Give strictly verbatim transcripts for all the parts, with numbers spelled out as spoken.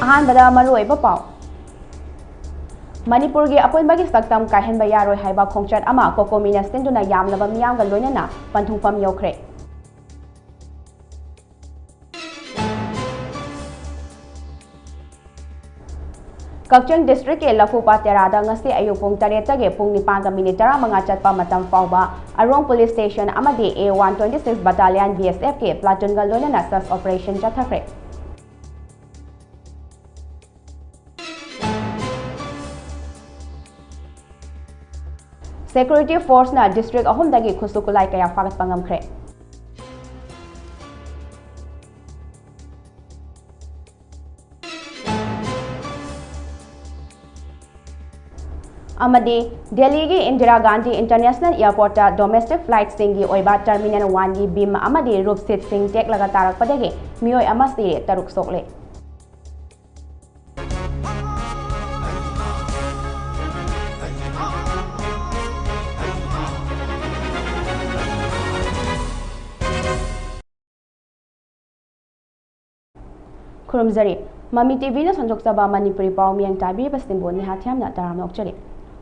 ꯑꯍꯥꯟꯕꯗ ꯃꯔꯨꯑꯣꯏꯕ ꯄꯥꯎ꯫ ꯃꯅꯤꯄꯨꯔꯒꯤ ꯑꯄꯨꯟꯕꯒꯤ ꯁꯛꯇꯝ ꯀꯥꯏꯍꯟꯕ ꯌꯥꯔꯣꯏ ꯍꯥꯏꯕ ꯈꯣꯡꯆꯠ ꯑꯃ ꯀꯣꯀꯣꯃꯤꯅ ꯁꯤꯟꯗꯨꯅ ꯌꯥꯝꯂꯕ ꯃꯤꯌꯥꯝꯒ ꯂꯣꯏꯅꯅ ꯄꯟꯊꯨꯡꯐꯝ ꯌꯧꯈ꯭ꯔꯦ꯫ ꯀꯛꯆꯤꯡ ꯗꯤꯁꯇ꯭ꯔꯤꯛꯀꯤ ꯂꯐꯨꯄꯥꯠ ꯇꯦꯔꯥꯗ ꯉꯁꯤ ꯑꯌꯨꯛ ꯄꯨꯡ ꯇꯔꯦꯠꯇꯒꯤ ꯄꯨꯡ ꯅꯤꯄꯥꯟꯒ ꯃꯤꯅꯤꯠ ꯇꯔꯥꯃꯉꯥ ꯆꯠꯄ ꯃꯇꯝ ꯐꯥꯎꯕ ꯑꯔꯣꯡ ꯄꯨꯂꯤꯁ ꯁ꯭ꯇꯦꯁꯟ ꯑꯃꯗꯤ A one twenty six Battalion B S F ꯀꯤ platoonꯒ ꯂꯣꯏꯅꯅ search operation ꯆꯠꯊꯈ꯭ꯔꯦ꯫ Security forceꯅ district ꯑꯍꯨꯝꯗꯒꯤ ꯈꯨꯠꯁꯨ ꯈꯨꯠꯂꯥꯏ ꯀꯌꯥ ꯐꯥꯒꯠꯄ ꯉꯝꯈ꯭ꯔꯦ꯫ ꯑꯃꯗꯤ ꯗꯦꯜꯂꯤꯒꯤ ꯏꯟꯗꯤꯔꯥ ꯒꯥꯟꯙꯤ ꯏꯟꯇꯔꯅꯦꯁꯅꯦꯜ ꯑꯦꯌꯔꯄꯣꯔꯠꯇ domestic flightꯁꯤꯡꯒꯤ ꯑꯣꯏꯕ Terminal Oneꯒꯤ beam ꯑꯃꯗꯤ roof sheetꯁꯤꯡ ꯇꯦꯛꯂꯒ ꯇꯥꯔꯛꯄꯗꯒꯤ ꯃꯤꯑꯣꯏ ꯑꯃ ꯁꯤꯔꯦ, ꯇꯔꯨꯛ ꯁꯣꯛꯂꯦ꯫ ꯈꯨꯔꯨꯝꯖꯔꯤ꯫ ꯃꯃꯤ ꯇꯤꯚꯤꯅ ꯁꯟꯗꯣꯛꯆꯕ ꯃꯅꯤꯄꯨꯔꯤ ꯄꯥꯎ ꯃꯤꯠꯌꯦꯡ ꯇꯥꯕꯤꯔꯤꯕꯁꯤꯡꯕꯨ ꯅꯤꯍꯥꯊꯤꯌꯥꯝꯅ ꯇꯔꯥꯝꯅ ꯑꯣꯛꯆꯔꯤ꯫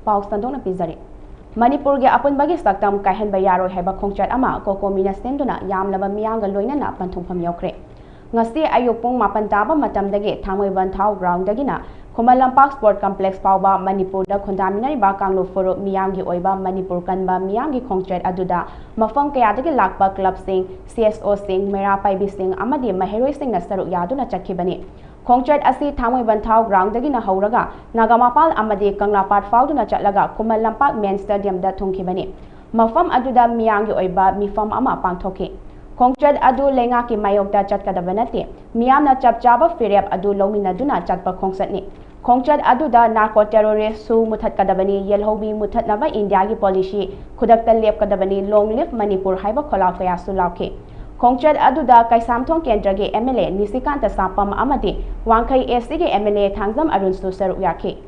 ꯄꯥꯎ ꯁꯟꯗꯣꯛꯅ ꯄꯤꯖꯔꯤ꯫ ꯃꯅꯤꯄꯨꯔꯒꯤ ꯑꯄꯨꯟꯕꯒꯤ ꯁꯛꯇꯝ ꯀꯥꯏꯍꯟꯕ ꯌꯥꯔꯣꯏ ꯍꯥꯏꯕ ꯈꯣꯡꯆꯠ ꯑꯃ ꯀꯣꯀꯣꯃꯤꯅ ꯁꯤꯟꯗꯨꯅ ꯌꯥꯝꯂꯕ ꯃꯤꯌꯥꯝꯒ ꯂꯣꯏꯅꯅ ꯄꯟꯊꯨꯡꯐꯝ ꯌꯧꯈ꯭ꯔꯦ꯫ ꯉꯁꯤ ꯑꯌꯨꯛ ꯄꯨꯡ ꯃꯥꯄꯟ ꯇꯥꯕ ꯃꯇꯝꯗꯒꯤ ꯊꯥꯡꯃꯩꯕꯟ ꯊꯥꯎ groundꯗꯒꯤꯅ ꯈꯨꯃꯟ ꯂꯝꯄꯥꯛ sport complex ꯐꯥꯎꯕ ꯃꯅꯤꯄꯨꯔꯗ ꯈꯨꯟꯗꯥꯃꯤꯟꯅꯔꯤꯕ ꯀꯥꯡꯂꯨꯞ ꯐꯨꯔꯨꯞ ꯃꯤꯌꯥꯝꯒꯤ ꯑꯣꯏꯕ ꯃꯅꯤꯄꯨꯔ ꯀꯟꯕ ꯃꯤꯌꯥꯝꯒꯤ ꯈꯣꯡꯆꯠ ꯑꯗꯨꯗ ꯃꯐꯝ ꯀꯌꯥꯗꯒꯤ ꯂꯥꯛꯄ clubꯁꯤꯡ, C S Oꯁꯤꯡ, ꯃꯩꯔꯥ ꯄꯥꯏꯕꯤꯁꯤꯡ ꯑꯃꯗꯤ ꯃꯍꯩꯔꯣꯏꯁꯤꯡꯅ ꯁꯔꯨꯛ ꯌꯥꯗꯨꯅ ꯆꯠꯈꯤꯕꯅꯤ꯫ ꯈꯣꯡꯆꯠ ꯑꯁꯤ ꯊꯥꯡꯃꯩꯕꯟ ꯊꯥꯎ groundꯗꯒꯤꯅ ꯍꯧꯔꯒ ꯅꯥꯒꯥꯃꯄꯥꯜ ꯑꯃꯗꯤ ꯀꯪꯂꯥꯄꯥꯠ ꯐꯥꯎꯗꯨꯅ ꯆꯠꯂꯒ ꯈꯨꯃꯟ ꯂꯝꯄꯥꯛ main stadiumꯗ ꯊꯨꯡꯈꯤꯕꯅꯤ꯫ ꯃꯐꯝ ꯑꯗꯨꯗ ꯃꯤꯌꯥꯝꯒꯤ ꯑꯣꯏꯕ ꯃꯤꯐꯝ ꯑꯃ ꯄꯥꯡꯊꯣꯛꯈꯤ꯫ ꯈꯣꯡꯆꯠ ꯑꯗꯨ ꯂꯩꯉꯥꯛꯀꯤ ꯃꯥꯌꯣꯛꯇ ꯆꯠꯀꯗꯕ ꯅꯠꯇꯦ, ꯃꯤꯌꯥꯝꯅ ꯆꯞ ꯆꯥꯕ ꯐꯤꯔꯦꯞ ꯑꯗꯨ ꯂꯧꯃꯤꯟꯅꯗꯨꯅ ꯆꯠꯄ ꯈꯣꯡꯆꯠꯅꯤ꯫ ꯈꯣꯡꯆꯠ ꯑꯗꯨꯗ narco terroristꯁꯨ ꯃꯨꯊꯠꯀꯗꯕꯅꯤ, ꯌꯦꯜꯍꯧꯃꯤ ꯃꯨꯊꯠꯅꯕ ꯏꯟꯗꯤꯌꯥꯒꯤ policy ꯈꯨꯗꯛꯇ ꯂꯦꯞꯀꯗꯕꯅꯤ, long live ꯃꯅꯤꯄꯨꯔ ꯍꯥꯏꯕ ꯈꯣꯜꯂꯥꯎ ꯀꯌꯥꯁꯨ ꯂꯥꯎꯈꯤ꯫ ꯈꯣꯡꯆꯠ ꯑꯗꯨꯗ ꯀꯩꯁꯥꯝꯊꯣꯡ ꯀꯦꯟꯗ꯭ꯔꯒꯤ M L A ꯅꯤꯁꯤꯀꯥꯟꯇ ꯁꯥꯄꯝ ꯑꯃꯗꯤ ꯋꯥꯡꯈꯩ A Cꯒꯤ M L A Thangjam ꯑꯔꯨꯟꯁꯨ ꯁꯔꯨꯛ ꯌꯥꯈꯤ꯫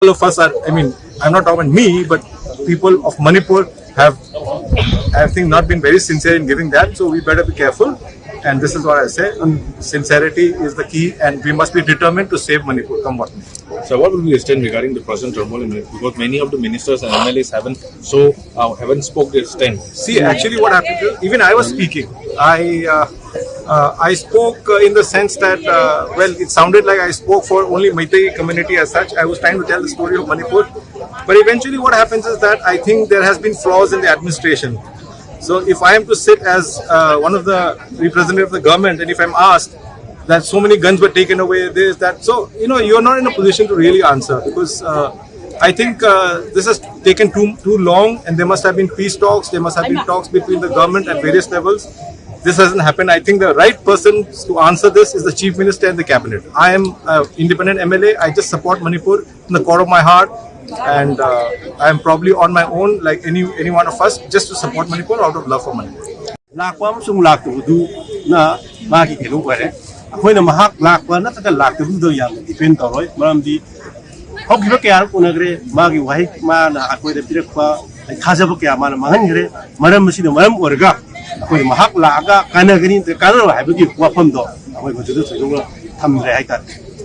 All of us are, I mean, I'm not talking about me, but people of Manipur have, I think, not been very sincere in giving that, so we better be careful. And this is what I say: sincerity is the key, and we must be determined to save Manipur, come what may. So, what will be your stand regarding the present turmoil in Manipur? Because many of the ministers and M L As haven't so uh, haven't spoke their stand. See, actually, what happened is, even I was speaking. I uh, uh, I spoke uh, in the sense that, uh, well, it sounded like I spoke for only Meitei community as such. I was trying to tell the story of Manipur. But eventually, what happens is that I think there has been flaws in the administration. So if I am to sit as uh, one of the representative of the government, and if I'm asked that so many guns were taken away, this, that, so, you know, you're not in a position to really answer, because uh, I think uh, this has taken too too long, and there must have been peace talks. There must have been talks between the government at various levels. This hasn't happened. I think the right person to answer this is the chief minister and the cabinet. I am an independent M L A. I just support Manipur in the core of my heart, and uh, I am probably on my own, like any any one of us, just to support Manipur out of love for Manipur. ꯂꯥꯛꯄ ꯑꯃꯁꯨꯡ ꯂꯥꯛꯇꯕꯗꯨꯅ ꯃꯥꯒꯤ ꯀꯩꯅꯣ ꯑꯣꯏꯔꯦ꯫ ꯑꯩꯈꯣꯏꯅ ꯃꯍꯥꯛ ꯂꯥꯛꯄ ꯅꯠꯇ꯭ꯔꯒ ꯂꯥꯛꯇꯕꯗꯨꯗ ꯌꯥꯝꯅ ꯗꯤꯄꯦꯟ ꯇꯧꯔꯣꯏ꯫ ꯃꯔꯝꯗꯤ ꯍꯧꯈꯤꯕ ꯀꯌꯥꯔꯛ ꯎꯅꯈ꯭ꯔꯦ꯫ ꯃꯥꯒꯤ ꯋꯥꯍꯩ, ꯃꯥꯅ ꯑꯩꯈꯣꯏꯗ ꯄꯤꯔꯛꯄ ꯊꯥꯖꯕ ꯀꯌꯥ ꯃꯥꯅ ꯃꯥꯡꯍꯟꯈ꯭ꯔꯦ꯫ ꯃꯔꯝ ꯑꯁꯤꯅ ꯃꯔꯝ ꯑꯣꯏꯔꯒ ꯑꯩꯈꯣꯏ ꯃꯍꯥꯛ ꯂꯥꯛꯑꯒ ꯀꯥꯟꯅꯒꯅꯤ ꯅꯠꯇ꯭ꯔꯒ ꯀꯥꯟꯅꯔꯣꯏ ꯍꯥꯏꯕꯒꯤ ꯋꯥꯐꯝꯗꯣ ꯑꯩꯈꯣꯏ ꯃꯗꯨꯗ ꯊꯣꯏꯗꯣꯛꯅ ꯊꯝꯗ꯭ꯔꯦ ꯍꯥꯏꯇꯥꯔꯦ꯫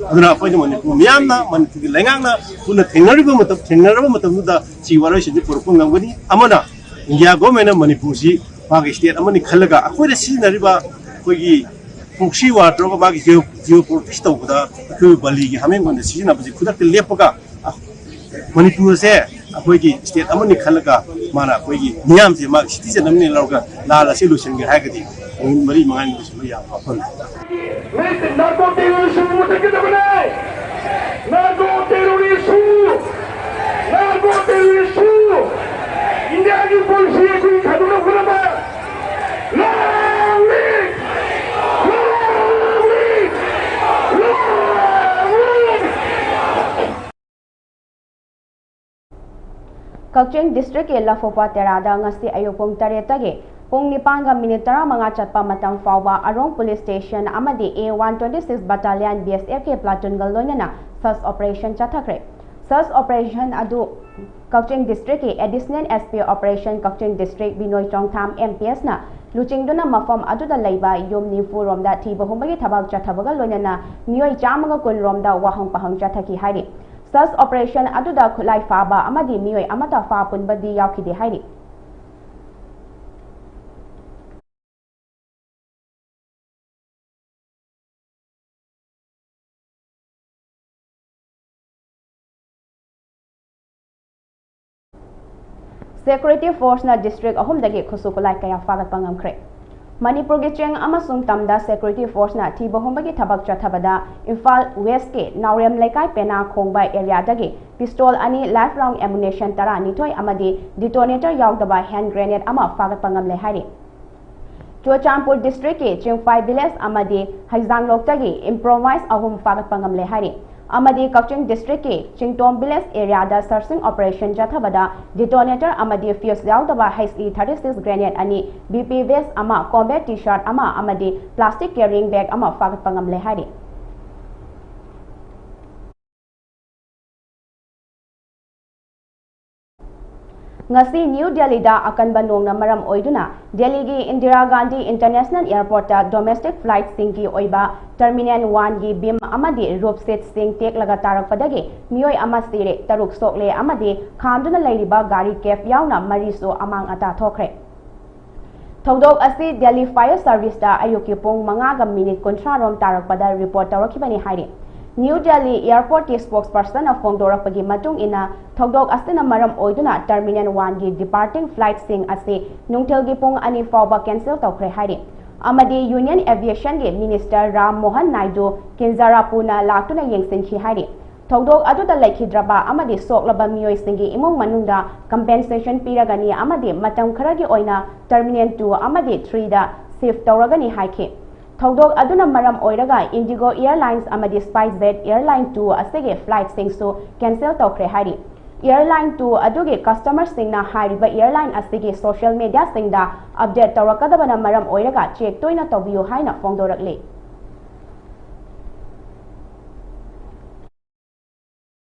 ꯑꯗꯨꯅ ꯑꯩꯈꯣꯏꯅ ꯃꯅꯤꯄꯨꯔ ꯃꯤꯌꯥꯝꯅ, ꯃꯅꯤꯄꯨꯔꯒꯤ ꯂꯩꯉꯥꯛꯅ ꯄꯨꯟꯅ ꯊꯦꯡꯅꯔꯤꯕ ꯃꯇꯝ, ꯊꯦꯡꯅꯔꯕ ꯃꯇꯝꯗꯨꯗ ꯁꯤ ꯋꯥꯔꯣꯏꯁꯤꯟꯁꯤ ꯄꯨꯔꯛꯄ ꯉꯝꯒꯅꯤ꯫ ꯑꯃꯅ ꯏꯟꯗꯤꯌꯥ ꯒꯣꯔꯃꯦꯟꯅ ꯃꯅꯤꯄꯨꯔꯁꯤ ꯃꯥꯒꯤ ꯁ꯭ꯇꯦꯠ ꯑꯃꯅꯤ ꯈꯜꯂꯒ ꯑꯩꯈꯣꯏꯅ ꯁꯤꯖꯤꯟꯅꯔꯤꯕ ꯑꯩꯈꯣꯏꯒꯤ ꯄ꯭ꯔꯣꯛꯁꯤ ꯋꯥꯔ ꯇꯧꯔꯒ ꯃꯥꯒꯤ ꯖꯤꯑꯣ ꯄꯣꯂꯤꯇꯤꯛꯁ ꯇꯧꯕꯗ ꯑꯩꯈꯣꯏ ꯕꯂꯤꯒꯤ ꯍꯥꯃꯦꯡ ꯑꯣꯏꯅ ꯁꯤꯖꯤꯟꯅꯕꯁꯤ ꯈꯨꯗꯛꯇ ꯂꯦꯞꯄꯒ ꯃꯅꯤꯄꯨꯔꯁꯦ ꯑꯩꯈꯣꯏꯒꯤ ꯁ꯭ꯇꯦꯠ ꯑꯃꯅꯤ ꯈꯜꯂꯒ ꯃꯥꯅ ꯑꯩꯈꯣꯏꯒꯤ ꯃꯤꯌꯥꯝꯁꯦ ꯃꯥꯒꯤ ꯁꯤꯇꯤꯖꯟ ꯑꯃꯅꯤ ꯂꯧꯔꯒ ꯂꯥꯜ ꯑꯁꯤ ꯂꯣꯏꯁꯤꯟꯒꯦ ꯍꯥꯏꯔꯒꯗꯤ ꯅꯨꯃꯤꯠ ꯃꯔꯤ ꯃꯉꯥꯅꯤ ꯂꯣꯏꯁꯤꯟꯕ ꯌꯥꯕ ꯋꯥꯐꯝꯅꯤ꯫ Narco terrorist ꯃꯨꯊꯠꯀꯗꯕꯅꯦ꯫ Narco terrorist, narco terrorist ꯏꯟꯗꯤꯌꯥꯒꯤ ꯄꯣꯂꯤꯁꯤ ꯑꯩꯈꯣꯏꯒꯤ ꯈꯥꯏꯗꯣꯛꯅꯕ ꯍꯣꯠꯅꯕ꯫ Long live! Long live! Long live! ꯀꯛꯆꯤꯡ ꯗꯤꯁꯇ꯭ꯔꯤꯛꯀꯤ ꯂꯐꯨꯄꯥꯠ ꯇꯦꯔꯥꯗ ꯉꯁꯤ ꯑꯌꯨꯛ ꯄꯨꯡ ꯇꯔꯦꯠꯇꯒꯤ ꯄꯨꯡ ꯅꯤꯄꯥꯟꯒ ꯃꯤꯅꯤꯠ ꯇꯔꯥꯃꯉꯥ ꯆꯠꯄ ꯃꯇꯝ ꯐꯥꯎꯕ ꯑꯔꯣꯡ ꯄꯨꯂꯤꯁ ꯁ꯭ꯇꯦꯁꯟ ꯑꯃꯗꯤ ꯑꯦ one twenty six battalion B ꯑꯦꯁ ꯑꯦꯐꯀꯤ ꯄ꯭ꯂꯥꯇꯨꯟꯒ ꯂꯣꯏꯅꯅ ꯁꯔꯆ ꯑꯣꯄꯔꯦꯁꯟ ꯆꯠꯊꯈ꯭ꯔꯦ꯫ ꯁꯔꯆ ꯑꯣꯄꯔꯦꯁꯟ ꯑꯗꯨ ꯀꯛꯆꯤꯡ ꯗꯤꯁꯇ꯭ꯔꯤꯛꯀꯤ ꯑꯦꯗꯤꯁꯅꯦꯜ ꯑꯦꯁ ꯄꯤ ꯑꯣꯄꯔꯦꯁꯟ ꯀꯛꯆꯤꯡ ꯗꯤꯁꯇ꯭ꯔꯤꯛ ꯕꯤꯅꯣꯏ ꯆꯣꯡꯊꯥꯝ ꯑꯦꯝ ꯄꯤ ꯑꯦꯁꯅ ꯂꯨꯆꯤꯡꯗꯨꯅ ꯃꯐꯝ ꯑꯗꯨꯗ ꯂꯩꯕ ꯌꯨꯝ ꯅꯤꯐꯨ ꯔꯣꯝꯗ ꯊꯤꯕ ꯍꯨꯝꯕꯒꯤ ꯊꯕꯛ ꯆꯠꯊꯕꯒ ꯂꯣꯏꯅꯅ ꯃꯤꯑꯣꯏ ꯆꯥꯝꯃꯒ ꯀꯨꯟ ꯔꯣꯝꯗ ꯋꯥꯍꯪ ꯄꯥꯍꯪ ꯆꯠꯊꯈꯤ ꯍꯥꯏꯔꯤ꯫ Search operation ꯑꯗꯨꯗ ꯈꯨꯠꯂꯥꯏ ꯐꯥꯕ ꯑꯃꯗꯤ ꯃꯤꯑꯣꯏ ꯑꯃꯠꯇ ꯐꯥ ꯄꯨꯟꯕꯗꯤ ꯌꯥꯎꯈꯤꯗꯦ ꯍꯥꯏꯔꯤ꯫ Security force ꯅ district ꯑꯍꯨꯝꯗꯒꯤ ꯈꯨꯠꯁꯨ ꯈꯨꯠꯂꯥꯏ ꯀꯌꯥ ꯐꯥꯒꯠꯄ ꯉꯝꯈ꯭ꯔꯦ? ꯃꯅꯤꯄꯨꯔꯒꯤ ꯆꯤꯡ ꯑꯃꯁꯨꯡ ꯇꯝꯗ security force ꯅ ꯊꯤꯕ ꯍꯨꯝꯕꯒꯤ ꯊꯕꯛ ꯆꯠꯊꯕꯗ ꯏꯝꯐꯥꯜ West ꯀꯤ ꯅꯥꯎꯔꯦꯝ ꯂꯩꯀꯥꯏ ꯄꯦꯅꯥ ꯈꯣꯡꯕ area ꯗꯒꯤ pistol ꯑꯅꯤ, live round ammunition ꯇꯔꯥꯅꯤꯊꯣꯏ ꯑꯃꯗꯤ detonator ꯌꯥꯎꯗꯕ hand grenade ꯑꯃ ꯐꯥꯒꯠꯄ ꯉꯝꯂꯦ ꯍꯥꯏꯔꯤ꯫ ꯆꯨꯔꯆꯥꯟꯄꯨꯔ district ꯀꯤ ꯆꯤꯡꯐꯥꯏ village ꯑꯃꯗꯤ ꯍꯩꯖꯥꯡꯂꯣꯛꯇꯒꯤ improvise ꯑꯍꯨꯝ ꯐꯥꯒꯠꯄ ꯉꯝꯂꯦ ꯍꯥꯏꯔꯤ꯫ ꯑꯃꯗꯤ ꯀꯛꯆꯤꯡ district ꯀꯤ ꯆꯤꯡꯇꯣꯝ village area ꯗ searching operation ꯆꯠꯊꯕꯗ detonator ꯑꯃꯗꯤ fuse ꯌꯥꯎꯗꯕ H E thirty six grenade ꯑꯅꯤ, B P vest ꯑꯃ, combat T-shirt ꯑꯃ ꯑꯃꯗꯤ plastic carrying bag ꯑꯃ ꯐꯥꯒꯠꯄ ꯉꯝꯂꯦ ꯍꯥꯏꯔꯤ꯫ ꯉꯁꯤ ꯅ꯭ꯌꯨ ꯗꯦꯜꯂꯤꯗ ꯑꯀꯟꯕ ꯅꯣꯡꯅ ꯃꯔꯝ ꯑꯣꯏꯗꯨꯅ ꯗꯦꯜꯂꯤꯒꯤ ꯏꯟꯗꯤꯔꯥ ꯒꯥꯟꯙꯤ International Airport ꯇ domestic flight ꯁꯤꯡꯒꯤ ꯑꯣꯏꯕ Terminal one ꯒꯤ beam ꯑꯃꯗꯤ roof sheet ꯁꯤꯡ ꯇꯦꯛꯂꯒ ꯇꯥꯔꯛꯄꯗꯒꯤ ꯃꯤꯑꯣꯏ ꯑꯃ ꯁꯤꯔꯦ, ꯇꯔꯨꯛ ꯁꯣꯛꯂꯦ ꯑꯃꯗꯤ ꯈꯥꯝꯗꯨꯅ ꯂꯩꯔꯤꯕ ꯒꯥꯔꯤ cab ꯌꯥꯎꯅ ꯃꯔꯤꯁꯨ ꯑꯃꯥꯡ ꯑꯇꯥ ꯊꯣꯛꯈ꯭ꯔꯦ꯫ ꯊꯧꯗꯣꯛ ꯑꯁꯤ Delhi Fire Service ꯇ ꯑꯌꯨꯛꯀꯤ ꯄꯨꯡ ꯃꯉꯥꯒ minute ꯀꯨꯟꯊ꯭ꯔꯥ ꯔꯣꯝ ꯇꯥꯔꯛꯄꯗ report ꯇꯧꯔꯛꯈꯤꯕꯅꯤ ꯍꯥꯏꯔꯤ꯫ New Delhi Airport ꯀꯤ spokesperson ꯅ ꯐꯣꯡꯗꯣꯔꯛꯄꯒꯤ ꯃꯇꯨꯡ ꯏꯟꯅ, ꯊꯧꯗꯣꯛ ꯑꯁꯤꯅ ꯃꯔꯝ ꯑꯣꯏꯗꯨꯅ Terminal one ꯒꯤ departing flight ꯁꯤꯡ ꯑꯁꯤ ꯅꯨꯡꯊꯤꯜꯒꯤ ꯄꯨꯡ ꯑꯅꯤ ꯐꯥꯎꯕ cancel ꯇꯧꯈ꯭ꯔꯦ ꯍꯥꯏꯔꯤ꯫ ꯑꯃꯗꯤ Union Aviation ꯒꯤ Minister ꯔꯥꯝ ꯃꯣꯍꯟ ꯅꯥꯏꯗꯨ ꯀꯤꯟꯖꯔꯥꯄꯨꯅ ꯂꯥꯛꯇꯨꯅ ꯌꯦꯡꯁꯤꯟꯈꯤ ꯍꯥꯏꯔꯤ꯫ ꯊꯧꯗꯣꯛ ꯑꯗꯨꯗ ꯂꯩꯈꯤꯗ꯭ꯔꯕ ꯑꯃꯗꯤ ꯁꯣꯛꯂꯕ ꯃꯤꯑꯣꯏꯁꯤꯡꯒꯤ ꯏꯃꯨꯡ ꯃꯅꯨꯡꯗ compensation ꯄꯤꯔꯒꯅꯤ ꯑꯃꯗꯤ ꯃꯇꯝ ꯈꯔꯒꯤ ꯑꯣꯏꯅ Terminal two ꯑꯃꯗꯤ three ꯗ shift ꯇꯧꯔꯒꯅꯤ ꯍꯥꯏꯈꯤ꯫ ꯊꯧꯗꯣꯛ ꯑꯗꯨꯅ ꯃꯔꯝ ꯑꯣꯏꯔꯒ Indigo Airlines ꯑꯃꯗꯤ SpiceJet Airline two ꯑꯁꯤꯒꯤ flight ꯁꯤꯡꯁꯨ cancel ꯇꯧꯈ꯭ꯔꯦ ꯍꯥꯏꯔꯤ꯫ Airline two ꯑꯗꯨꯒꯤ customer ꯁꯤꯡꯅ ꯍꯥꯏꯔꯤꯕ airline ꯑꯁꯤꯒꯤ social media ꯁꯤꯡꯗ update ꯇꯧꯔꯛꯀꯗꯕꯅ ꯃꯔꯝ ꯑꯣꯏꯔꯒ check ꯇꯣꯏꯅ ꯇꯧꯕꯤꯌꯨ ꯍꯥꯏꯅ ꯐꯣꯡꯗꯣꯔꯛꯂꯤ꯫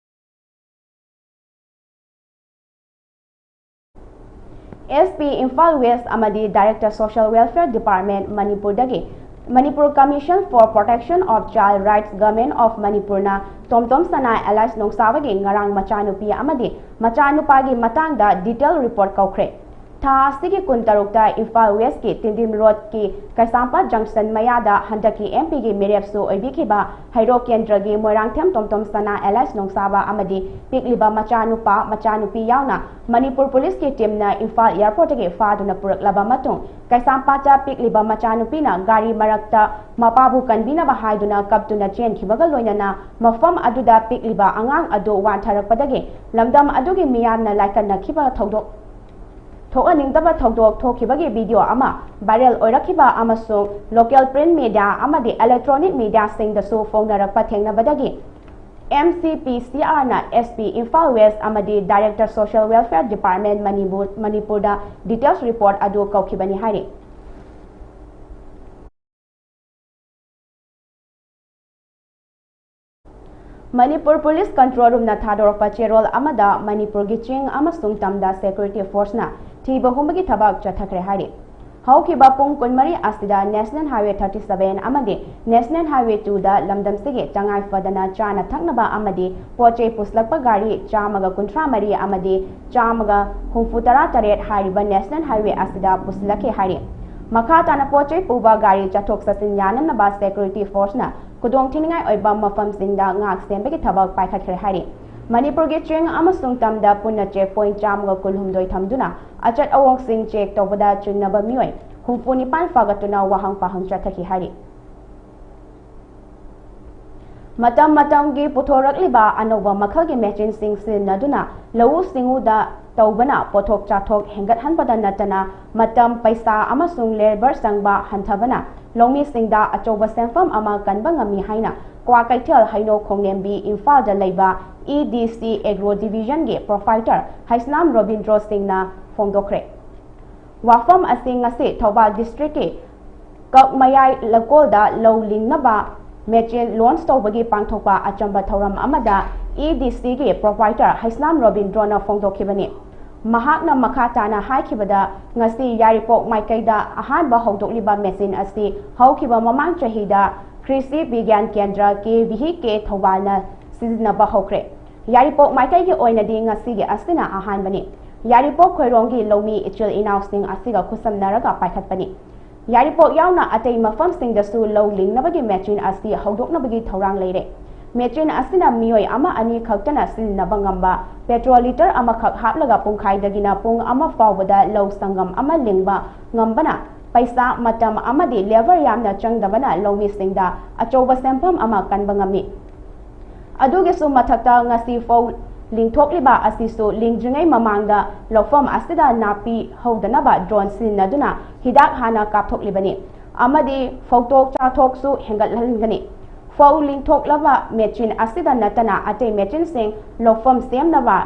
S P Imphal West ꯑꯃꯗꯤ Director Social Welfare Department ꯃꯅꯤꯄꯨꯔꯗꯒꯤ Manipur Commission for Protection of Child Rights, Government of Manipurꯅ ꯇꯣꯝꯇꯣꯝ ꯁꯅꯥ alias ꯅꯣꯡꯁꯥꯕꯒꯤ ꯉꯔꯥꯡ ꯃꯆꯥꯅꯨꯄꯤ ꯑꯃꯗꯤ ꯃꯆꯥꯅꯨꯄꯥꯒꯤ ꯃꯇꯥꯡꯗ detail report ꯀꯧꯈ꯭ꯔꯦ꯫ ꯊꯥ ꯑꯁꯤꯒꯤ ꯀꯨꯟꯇꯔꯨꯛꯇ ꯏꯝꯐꯥꯜ ꯋꯦꯁꯀꯤ ꯇꯤꯟꯗꯤꯝ ꯔꯣꯗꯀꯤ ꯀꯩꯁꯥꯝꯄꯥꯠ ꯖꯪꯁꯟ ꯃꯌꯥꯗ ꯍꯟꯗꯛꯀꯤ M Pꯒꯤ ꯃꯤꯔꯦꯞꯁꯨ ꯑꯣꯏꯕꯤꯈꯤꯕ ꯍꯩꯔꯣꯛ ꯀꯦꯟꯗ꯭ꯔꯒꯤ ꯃꯣꯏꯔꯥꯡꯊꯦꯝ ꯇꯣꯝꯇꯣꯝ ꯁꯅꯥ alias ꯅꯣꯡꯁꯥꯕ ꯑꯃꯗꯤ ꯄꯤꯛꯂꯤꯕ ꯃꯆꯥꯅꯨꯄꯥ, ꯃꯆꯥꯅꯨꯄꯤ ꯌꯥꯎꯅ ꯃꯅꯤꯄꯨꯔ ꯄꯨꯂꯤꯁꯀꯤ teamꯅ ꯏꯝꯐꯥꯜ airportꯇꯒꯤ ꯐꯥꯗꯨꯅ ꯄꯨꯔꯛꯂꯕ ꯃꯇꯨꯡ, ꯀꯩꯁꯥꯝꯄꯥꯠꯇ ꯄꯤꯛꯂꯤꯕ ꯃꯆꯥꯅꯨꯄꯤꯅ ꯒꯥꯔꯤ ꯃꯔꯛꯇ ꯃꯄꯥꯕꯨ ꯀꯟꯕꯤꯅꯕ ꯍꯥꯏꯗꯨꯅ ꯀꯞꯇꯨꯅ ꯆꯦꯟꯈꯤꯕꯒ ꯂꯣꯏꯅꯅ ꯃꯐꯝ ꯑꯗꯨꯗ ꯄꯤꯛꯂꯤꯕ ꯑꯉꯥꯡ ꯑꯗꯨ ꯋꯥꯟꯊꯔꯛꯄꯗꯒꯤ ꯂꯝꯗꯝ ꯑꯗꯨꯒꯤ ꯃꯤꯌꯥꯝꯅ ꯂꯥꯏꯀꯠꯅꯈꯤꯕ ꯊꯧꯗꯣꯛ ꯊꯣꯛꯍꯟꯅꯤꯡꯗꯕ ꯊꯧꯗꯣꯛ ꯊꯣꯛꯈꯤꯕꯒꯤ video ꯑꯃ viral ꯑꯣꯏꯔꯛꯈꯤꯕ ꯑꯃꯁꯨꯡ local print media ꯑꯃꯗꯤ electronic mediaꯁꯤꯡꯗꯁꯨ ꯐꯣꯡꯅꯔꯛꯄ ꯊꯦꯡꯅꯕꯗꯒꯤ M C P C Rꯅ S P ꯏꯝꯐꯥꯜ ꯋꯦꯁ ꯑꯃꯗꯤ Director Social Welfare Department ꯃꯅꯤꯄꯨꯔ, ꯃꯅꯤꯄꯨꯔꯗ details report ꯑꯗꯨ ꯀꯧꯈꯤꯕꯅꯤ ꯍꯥꯏꯔꯤ꯫ ꯃꯅꯤꯄꯨꯔ ꯄꯨꯂꯤꯁ control roomꯅ ꯊꯥꯗꯣꯔꯛꯄ ꯆꯦꯔꯣꯜ ꯑꯃꯗ ꯃꯅꯤꯄꯨꯔꯒꯤ ꯆꯤꯡ ꯑꯃꯁꯨꯡ ꯇꯝꯗ security forceꯅ ꯊꯤꯕ ꯍꯨꯝꯕꯒꯤ ꯊꯕꯛ ꯆꯠꯊꯈ꯭ꯔꯦ ꯍꯥꯏꯔꯤ꯫ ꯍꯧꯈꯤꯕ ꯄꯨꯡ ꯀꯨꯟꯃꯔꯤ ꯑꯁꯤꯗ National Highway thirty seven ꯑꯃꯗꯤ National Highway twoꯗ ꯂꯝꯗꯝꯁꯤꯒꯤ ꯇꯉꯥꯏ ꯐꯗꯅ ꯆꯥꯅ ꯊꯛꯅꯕ ꯑꯃꯗꯤ ꯄꯣꯠ ꯆꯩ ꯄꯨꯁꯤꯜꯂꯛꯄ ꯒꯥꯔꯤ ꯆꯥꯝꯃꯒ ꯀꯨꯟꯊ꯭ꯔꯥ ꯃꯔꯤ ꯑꯃꯗꯤ ꯆꯥꯝꯃꯒ ꯍꯨꯝꯐꯨ ꯇꯔꯥ ꯇꯔꯦꯠ ꯍꯥꯏꯔꯤꯕ National Highway ꯑꯁꯤꯗ ꯄꯨꯁꯤꯜꯂꯛꯈꯤ ꯍꯥꯏꯔꯤ꯫ ꯃꯈꯥ ꯇꯥꯅ ꯄꯣꯠ ꯆꯩ ꯄꯨꯕ ꯒꯥꯔꯤ ꯆꯠꯊꯣꯛ ꯆꯠꯁꯤꯟ ꯌꯥꯅꯅꯕ security forceꯅ ꯈꯨꯗꯣꯡ ꯊꯤꯅꯤꯡꯉꯥꯏ ꯑꯣꯏꯕ ꯃꯐꯝꯁꯤꯡꯗ ꯉꯥꯛ ꯁꯦꯟꯕꯒꯤ ꯊꯕꯛ ꯄꯥꯏꯈꯠꯈ꯭ꯔꯦ ꯍꯥꯏꯔꯤ꯫ ꯃꯅꯤꯄꯨꯔꯒꯤ ꯆꯤꯡ ꯑꯃꯁꯨꯡ ꯇꯝꯗ ꯄꯨꯟꯅ check point ꯆꯥꯝꯃꯒ ꯀꯨꯟꯍꯨꯝꯗꯣꯏ ꯊꯝꯗꯨꯅ ꯑꯆꯠ ꯑꯑꯣꯡꯁꯤꯡ check ꯇꯧꯕꯗ ꯆꯤꯡꯅꯕ ꯃꯤꯑꯣꯏ ꯍꯨꯝꯐꯨ ꯅꯤꯄꯥꯟ ꯐꯥꯒꯠꯇꯨꯅ ꯋꯥꯍꯪ ꯄꯥꯍꯪ ꯆꯠꯊꯈꯤ ꯍꯥꯏꯔꯤ꯫ ꯃꯇꯝ ꯃꯇꯝꯒꯤ ꯄꯨꯊꯣꯔꯛꯂꯤꯕ ꯑꯅꯧꯕ ꯃꯈꯜꯒꯤ machineꯁꯤꯡ ꯁꯤꯖꯤꯟꯅꯗꯨꯅ ꯂꯧꯎ ꯁꯤꯡꯎꯗ ꯇꯧꯕꯅ ꯄꯣꯠꯊꯣꯛ ꯆꯥꯊꯣꯛ ꯍꯦꯟꯒꯠꯍꯟꯕꯗ ꯅꯠꯇꯅ ꯃꯇꯝ, ꯄꯩꯁꯥ ꯑꯃꯁꯨꯡ labour ꯆꯪꯕ ꯍꯟꯊꯕꯅ ꯂꯧꯃꯤꯁꯤꯡꯗ ꯑꯆꯧꯕ ꯁꯦꯟꯐꯝ ꯑꯃ ꯀꯟꯕ ꯉꯝꯃꯤ ꯍꯥꯏꯅ ꯀ꯭ꯋꯥꯀꯩꯊꯦꯜ ꯍꯩꯅꯧ ꯈꯣꯡꯂꯦꯝꯕꯤ ꯏꯝꯐꯥꯜꯗ ꯂꯩꯕ E D C Agro Divisionꯒꯤ proprietor Heisnam Robindro ꯁꯤꯡꯅ ꯐꯣꯡꯗꯣꯛꯈ꯭ꯔꯦ꯫ ꯋꯥꯐꯝ ꯑꯁꯤ ꯉꯁꯤ ꯊꯧꯕꯥꯜ districtꯀꯤ ꯀꯛꯃꯌꯥꯏ ꯂꯩꯀꯣꯜꯗ ꯂꯧ ꯂꯤꯡꯅꯕ machine launch ꯇꯧꯕꯒꯤ ꯄꯥꯡꯊꯣꯛꯄ ꯑꯆꯝꯕ ꯊꯧꯔꯝ ꯑꯃꯗ E D Cꯒꯤ proprietor ꯍꯩꯁꯅꯥꯝ ꯔꯣꯕꯤꯟꯗ꯭ꯔꯣꯅ ꯐꯣꯡꯗꯣꯛꯈꯤꯕꯅꯤ꯫ ꯃꯍꯥꯛꯅ ꯃꯈꯥ ꯇꯥꯅ ꯍꯥꯏꯈꯤꯕꯗ, ꯉꯁꯤ ꯌꯥꯏꯔꯤꯄꯣꯛ ꯃꯥꯏꯀꯩꯗ ꯑꯍꯥꯟꯕ ꯍꯧꯗꯣꯛꯂꯤꯕ ꯃꯦꯆꯤꯟ ꯑꯁꯤ ꯍꯧꯈꯤꯕ ꯃꯃꯥꯡ ꯆꯍꯤꯗ ꯀ꯭ꯔꯤꯁꯤ ꯕꯤꯒ꯭ꯌꯥꯟ ꯀꯦꯟꯗ꯭ꯔ ꯀꯦ ꯚꯤ ꯀꯦ ꯊꯧꯕꯥꯜꯅ ꯁꯤꯖꯤꯟꯅꯕ ꯍꯧꯈ꯭ꯔꯦ꯫ ꯌꯥꯏꯔꯤꯄꯣꯛ ꯃꯥꯏꯀꯩꯒꯤ ꯑꯣꯏꯅꯗꯤ ꯉꯁꯤꯒꯤ ꯑꯁꯤꯅ ꯑꯍꯥꯟꯕꯅꯤ꯫ ꯌꯥꯏꯔꯤꯄꯣꯛ ꯈꯣꯏꯔꯣꯡꯒꯤ ꯂꯧꯃꯤ ꯏꯆꯤꯜ ꯏꯅꯥꯎꯁꯤꯡ ꯑꯁꯤꯒ ꯈꯨꯠꯁꯝꯅꯔꯒ ꯄꯥꯏꯈꯠꯄꯅꯤ꯫ ꯌꯥꯏꯔꯤꯄꯣꯛ ꯌꯥꯎꯅ ꯑꯇꯩ ꯃꯐꯝꯁꯤꯡꯗꯁꯨ ꯂꯧ ꯂꯤꯡꯅꯕꯒꯤ ꯃꯦꯆꯤꯟ ꯑꯁꯤ ꯍꯧꯗꯣꯛꯅꯕꯒꯤ ꯊꯧꯔꯥꯡ ꯂꯩꯔꯦ꯫ ꯃꯦꯆꯤꯟ ꯑꯁꯤꯅ ꯃꯤꯑꯣꯏ ꯑꯃ ꯑꯅꯤ ꯈꯛꯇꯅ ꯁꯤꯖꯤꯟꯅꯕ ꯉꯝꯕ, ꯄꯦꯇ꯭ꯔꯣꯜ ꯂꯤꯇꯔ ꯑꯃꯈꯛ ꯍꯥꯞꯂꯒ ꯄꯨꯡꯈꯥꯏꯗꯒꯤꯅ ꯄꯨꯡ ꯑꯃ ꯐꯥꯎꯕꯗ ꯂꯧ ꯁꯪꯒꯝ ꯑꯃ ꯂꯤꯡꯕ ꯉꯝꯕꯅ ꯄꯩꯁꯥ, ꯃꯇꯝ ꯑꯃꯗꯤ ꯂꯦꯕꯔ ꯌꯥꯝꯅ ꯆꯪꯗꯕꯅ ꯂꯧꯃꯤꯁꯤꯡꯗ ꯑꯆꯧꯕ ꯁꯦꯟꯐꯝ ꯑꯃ ꯀꯟꯕ ꯉꯝꯃꯤ꯫ ꯑꯗꯨꯒꯤꯁꯨ ꯃꯊꯛꯇ, ꯉꯁꯤ ꯐꯧ ꯂꯤꯡꯊꯣꯛꯂꯤꯕ ꯑꯁꯤꯁꯨ ꯂꯤꯡꯗ꯭ꯔꯤꯉꯩ ꯃꯃꯥꯡꯗ ꯂꯧꯐꯝ ꯑꯁꯤꯗ ꯅꯥꯄꯤ ꯍꯧꯗꯅꯕ ꯗ꯭ꯔꯣꯟ ꯁꯤꯖꯤꯟꯅꯗꯨꯅ ꯍꯤꯗꯥꯛ ꯍꯥꯟꯅ ꯀꯥꯞꯊꯣꯛꯂꯤꯕꯅꯤ ꯑꯃꯗꯤ ꯐꯧꯊꯣꯛ ꯆꯥꯊꯣꯛꯁꯨ ꯍꯦꯟꯒꯠꯍꯟꯒꯅꯤ꯫ ꯐꯧ ꯂꯤꯡꯊꯣꯛꯂꯕ ꯃꯦꯆꯤꯟ ꯑꯁꯤꯗ ꯅꯠꯇꯅ ꯑꯇꯩ ꯃꯦꯆꯤꯟꯁꯤꯡ, ꯂꯧꯐꯝ ꯁꯦꯝꯅꯕ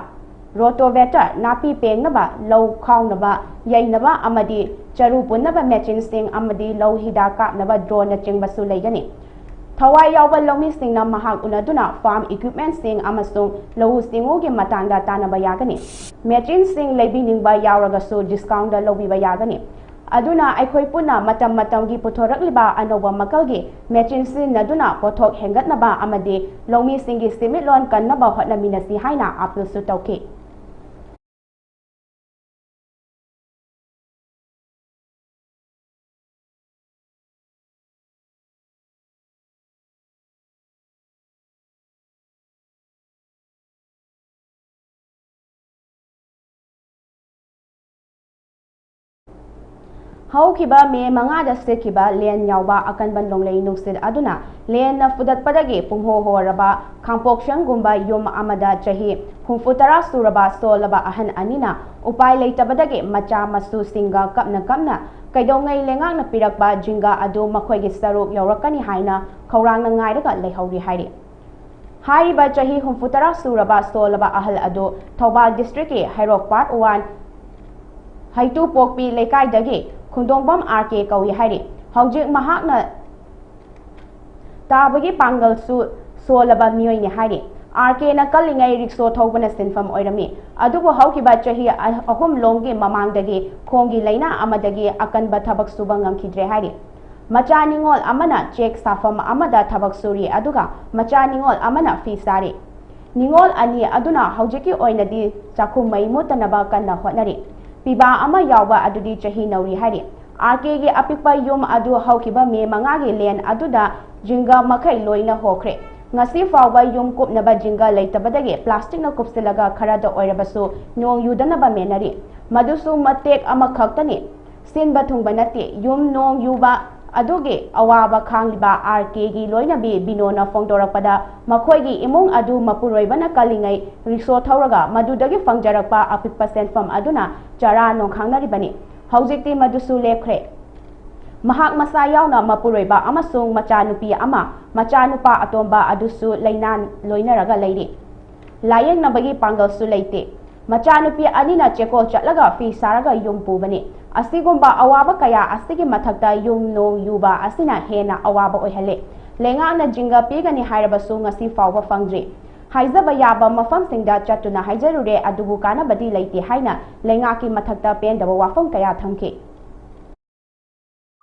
ꯔꯣꯇꯣꯚꯦꯇꯔ, ꯅꯥꯄꯤ ꯄꯦꯡꯅꯕ, ꯂꯧ ꯈꯥꯎꯅꯕ, ꯌꯩꯅꯕ ꯑꯃꯗꯤ ꯆꯔꯨ ꯄꯨꯟꯅꯕ ꯃꯦꯆꯤꯟꯁꯤꯡ ꯑꯃꯗꯤ ꯂꯧ ꯍꯤꯗꯥꯛ ꯀꯥꯞꯅꯕ ꯗ꯭ꯔꯣꯟꯅꯆꯤꯡꯕꯁꯨ ꯂꯩꯒꯅꯤ꯫ ꯊꯋꯥꯏ ꯌꯥꯎꯕ ꯂꯧꯃꯤꯁꯤꯡꯅ ꯃꯍꯥꯛ ꯎꯅꯗꯨꯅ ꯐꯥꯔꯝ ꯏꯀ꯭ꯋꯤꯞꯃꯦꯟꯁꯤꯡ ꯑꯃꯁꯨꯡ ꯂꯧꯎ ꯁꯤꯡꯎꯒꯤ ꯃꯇꯥꯡꯗ ꯇꯥꯟꯅꯕ ꯌꯥꯒꯅꯤ꯫ ꯃꯦꯆꯤꯟꯁꯤꯡ ꯂꯩꯕꯤꯅꯤꯡꯕ ꯌꯥꯎꯔꯒꯁꯨ ꯗꯤꯁꯀꯥꯎꯟꯗ ꯂꯧꯕꯤꯕ ꯌꯥꯒꯅꯤ꯫ ꯑꯗꯨꯅ ꯑꯩꯈꯣꯏ ꯄꯨꯟꯅ ꯃꯇꯝ ꯃꯇꯝꯒꯤ ꯄꯨꯊꯣꯔꯛꯂꯤꯕ ꯑꯅꯧꯕ ꯃꯈꯜꯒꯤ ꯃꯦꯆꯤꯟ ꯁꯤꯖꯤꯟꯅꯗꯨꯅ ꯄꯣꯠꯊꯣꯛ ꯍꯦꯟꯒꯠꯅꯕ ꯑꯃꯗꯤ ꯂꯧꯃꯤꯁꯤꯡꯒꯤ ꯁꯦꯟꯃꯤꯠꯂꯣꯟ ꯀꯟꯅꯕ ꯍꯣꯠꯅꯃꯤꯟꯅꯁꯤ ꯍꯥꯏꯅ ꯑꯥꯄꯤꯜꯁꯨ ꯇꯧꯈꯤ꯫ ꯍꯧꯈꯤꯕ ꯃꯦ ꯃꯉꯥꯗ ꯁꯤꯠꯈꯤꯕ ꯂꯦꯟ ꯌꯥꯎꯕ ꯑꯀꯟꯕ ꯅꯣꯡꯂꯩ ꯅꯨꯡꯁꯤꯠ ꯑꯗꯨꯅ ꯂꯦꯟꯅ ꯐꯨꯗꯠꯄꯗꯒꯤ ꯄꯨꯡꯍꯣ ꯍꯣꯔꯕ ꯈꯥꯡꯄꯣꯛꯁꯪꯒꯨꯝꯕ ꯌꯨꯝ ꯑꯃꯗ ꯆꯍꯤ ꯍꯨꯝꯐꯨ ꯇꯔꯥ ꯁꯨꯔꯕ ꯁꯣꯜꯂꯕ ꯑꯍꯟ ꯑꯅꯤꯅ ꯎꯄꯥꯏ ꯂꯩꯇꯕꯗꯒꯤ ꯃꯆꯥ ꯃꯁꯨꯁꯤꯡꯒ ꯀꯞꯅ ꯀꯞꯅ ꯀꯩꯗꯧꯉꯩ ꯂꯩꯉꯥꯛꯅ ꯄꯤꯔꯛꯄ ꯖꯤꯡꯒ ꯑꯗꯨ ꯃꯈꯣꯏꯒꯤ ꯁꯔꯨꯛ ꯌꯧꯔꯛꯀꯅꯤ ꯍꯥꯏꯅ ꯈꯧꯔꯥꯡꯅ ꯉꯥꯏꯔꯒ ꯂꯩꯍꯧꯔꯤ ꯍꯥꯏꯔꯤ꯫ ꯍꯥꯏꯔꯤꯕ ꯆꯍꯤ ꯍꯨꯝꯐꯨ ꯇꯔꯥ ꯁꯨꯔꯕ ꯁꯣꯜꯂꯕ ꯑꯍꯜ ꯑꯗꯨ ꯊꯧꯕꯥꯜ ꯗꯤꯁꯇ꯭ꯔꯤꯛꯀꯤ ꯍꯩꯔꯣꯛ ꯄꯥꯔꯠ ꯋꯥꯟ ꯍꯩꯇꯨꯄꯣꯛꯄꯤ ꯂꯩꯀꯥꯏꯗꯒꯤ ꯈꯨꯟꯗꯣꯡꯕꯝ ꯑꯥꯔ ꯀꯦ ꯀꯧꯏ ꯍꯥꯏꯔꯤ꯫ ꯍꯧꯖꯤꯛ ꯃꯍꯥꯛꯅ ꯇꯥꯕꯒꯤ ꯄꯥꯡꯒꯜꯁꯨ ꯁꯣꯜꯂꯕ ꯃꯤꯑꯣꯏꯅꯤ ꯍꯥꯏꯔꯤ꯫ ꯑꯥꯔ ꯀꯦꯅ ꯀꯜꯂꯤꯉꯩ ꯔꯤꯛꯁꯣ ꯊꯧꯕꯅ ꯁꯤꯟꯐꯝ ꯑꯣꯏꯔꯝꯃꯤ꯫ ꯑꯗꯨꯕꯨ ꯍꯧꯈꯤꯕ ꯆꯍꯤ ꯑ-, ꯑꯍꯨꯝ ꯂꯣꯝꯒꯤ ꯃꯃꯥꯡꯗꯒꯤ ꯈꯣꯡꯒꯤ ꯂꯥꯏꯅꯥ ꯑꯃꯗꯒꯤ ꯑꯀꯟꯕ ꯊꯕꯛ ꯁꯨꯕ ꯉꯝꯈꯤꯗ꯭ꯔꯦ ꯍꯥꯏꯔꯤ꯫ ꯃꯆꯥ ꯅꯤꯉꯣꯜ ꯑꯃꯅ ꯆꯦꯛ ꯁꯥꯐꯝ ꯑꯃꯗ ꯊꯕꯛ ꯁꯨꯔꯤ, ꯑꯗꯨꯒ ꯃꯆꯥ ꯅꯤꯉꯣꯜ ꯑꯃꯅ ꯐꯤ ꯁꯥꯔꯤ꯫ ꯅꯤꯉꯣꯜ ꯑꯅꯤ ꯑꯗꯨꯅ ꯍꯧꯖꯤꯛꯀꯤ ꯑꯣꯏꯅꯗꯤ ꯆꯥꯛꯈꯨꯝ ꯃꯩ ꯃꯨꯠꯇꯅꯕ ꯀꯟꯅ ꯍꯣꯠꯅꯔꯤ꯫ ꯄꯤꯕꯥ ꯑꯃ ꯌꯥꯎꯕ ꯑꯗꯨꯗꯤ ꯆꯍꯤ ꯅꯧꯔꯤ ꯍꯥꯏꯔꯤ꯫ ꯑꯥꯔ ꯀꯦꯒꯤ ꯑꯄꯤꯛꯄ ꯌꯨꯝ ꯑꯗꯨ ꯍꯧꯈꯤꯕ ꯃꯦ ꯃꯉꯥꯒꯤ ꯂꯦꯟ ꯑꯗꯨꯗ ꯖꯤꯡꯒ ꯃꯈꯩ ꯂꯣꯏꯅ ꯍꯣꯈ꯭ꯔꯦ꯫ ꯉꯁꯤ ꯐꯥꯎꯕ ꯌꯨꯝ ꯀꯨꯞꯅꯕ ꯖꯤꯡꯒ ꯂꯩꯇꯕꯗꯒꯤ ꯄ꯭ꯂꯥꯁꯇꯤꯛꯅ ꯀꯨꯞꯁꯤꯜꯂꯒ ꯈꯔꯗ ꯑꯣꯏꯔꯕꯁꯨ ꯅꯣꯡ ꯌꯨꯗꯅꯕ ꯃꯦꯟꯅꯔꯤ꯫ ꯃꯗꯨꯁꯨ ꯃꯇꯦꯛ ꯑꯃꯈꯛꯇꯅꯤ꯫ ꯁꯤꯟꯕ ꯊꯨꯡꯕ ꯅꯠꯇꯦ꯫ ꯌꯨꯝ ꯅꯣꯡ ꯌꯨꯕ ꯑꯗꯨꯒꯤ ꯑꯋꯥꯕ ꯈꯥꯡꯂꯤꯕ ꯑꯥꯔ ꯀꯦꯒꯤ ꯂꯣꯏꯅꯕꯤ ꯕꯤꯅꯣꯅ ꯐꯣꯡꯗꯣꯔꯛꯄꯗ, ꯃꯈꯣꯏꯒꯤ ꯏꯃꯨꯡ ꯑꯗꯨ ꯃꯄꯨꯔꯣꯏꯕꯅ ꯀꯜꯂꯤꯉꯩ ꯔꯤꯛꯁꯣ ꯊꯧꯔꯒ ꯃꯗꯨꯗꯒꯤ ꯐꯪꯖꯔꯛꯄ ꯑꯄꯤꯛꯄ ꯁꯦꯟꯐꯝ ꯑꯗꯨꯅ ꯆꯔꯥ ꯅꯣꯡꯈꯥꯡꯅꯔꯤꯕꯅꯤ꯫ ꯍꯧꯖꯤꯛꯇꯤ ꯃꯗꯨꯁꯨ ꯂꯦꯞꯈ꯭ꯔꯦ꯫ ꯃꯍꯥꯛ ꯃꯁꯥ ꯌꯥꯎꯅ ꯃꯄꯨꯔꯣꯏꯕ ꯑꯃꯁꯨꯡ ꯃꯆꯥꯅꯨꯄꯤ ꯑꯃ, ꯃꯆꯥꯅꯨꯄꯥ ꯑꯇꯣꯝꯕ ꯑꯗꯨꯁꯨ ꯂꯥꯏꯅꯥ ꯂꯣꯏꯅꯔꯒ ꯂꯩꯔꯤ꯫ ꯂꯥꯌꯦꯡꯅꯕꯒꯤ ꯄꯥꯡꯒꯜꯁꯨ ꯂꯩꯇꯦ꯫ ꯃꯆꯥꯅꯨꯄꯤ ꯑꯅꯤꯅ ꯆꯦꯛꯀꯣꯜ ꯆꯠꯂꯒ ꯐꯤ ꯁꯥꯔꯒ ꯌꯨꯝ ꯄꯨꯕꯅꯤ꯫ ꯑꯁꯤꯒꯨꯝꯕ ꯑꯋꯥꯕ ꯀꯌꯥ ꯑꯁꯤꯒꯤ ꯃꯊꯛꯇ ꯌꯨꯝ ꯅꯣꯡ ꯌꯨꯕ ꯑꯁꯤꯅ ꯍꯦꯟꯅ ꯑꯋꯥꯕ ꯑꯣꯏꯍꯜꯂꯦ꯫ ꯂꯩꯉꯥꯛꯅ ꯖꯤꯡꯒ ꯄꯤꯒꯅꯤ ꯍꯥꯏꯔꯕꯁꯨ ꯉꯁꯤ ꯐꯥꯎꯕ ꯐꯪꯗ꯭ꯔꯤ꯫ ꯍꯥꯏꯖꯕ ꯌꯥꯕ ꯃꯐꯝꯁꯤꯡꯗ ꯆꯠꯇꯨꯅ ꯍꯥꯏꯖꯔꯨꯔꯦ, ꯑꯗꯨꯕꯨ ꯀꯥꯟꯅꯕꯗꯤ ꯂꯩꯇꯦ ꯍꯥꯏꯅ ꯂꯩꯉꯥꯛꯀꯤ ꯃꯊꯛꯇ ꯄꯦꯟꯗꯕ ꯋꯥꯐꯝ ꯀꯌꯥ ꯊꯝꯈꯤ꯫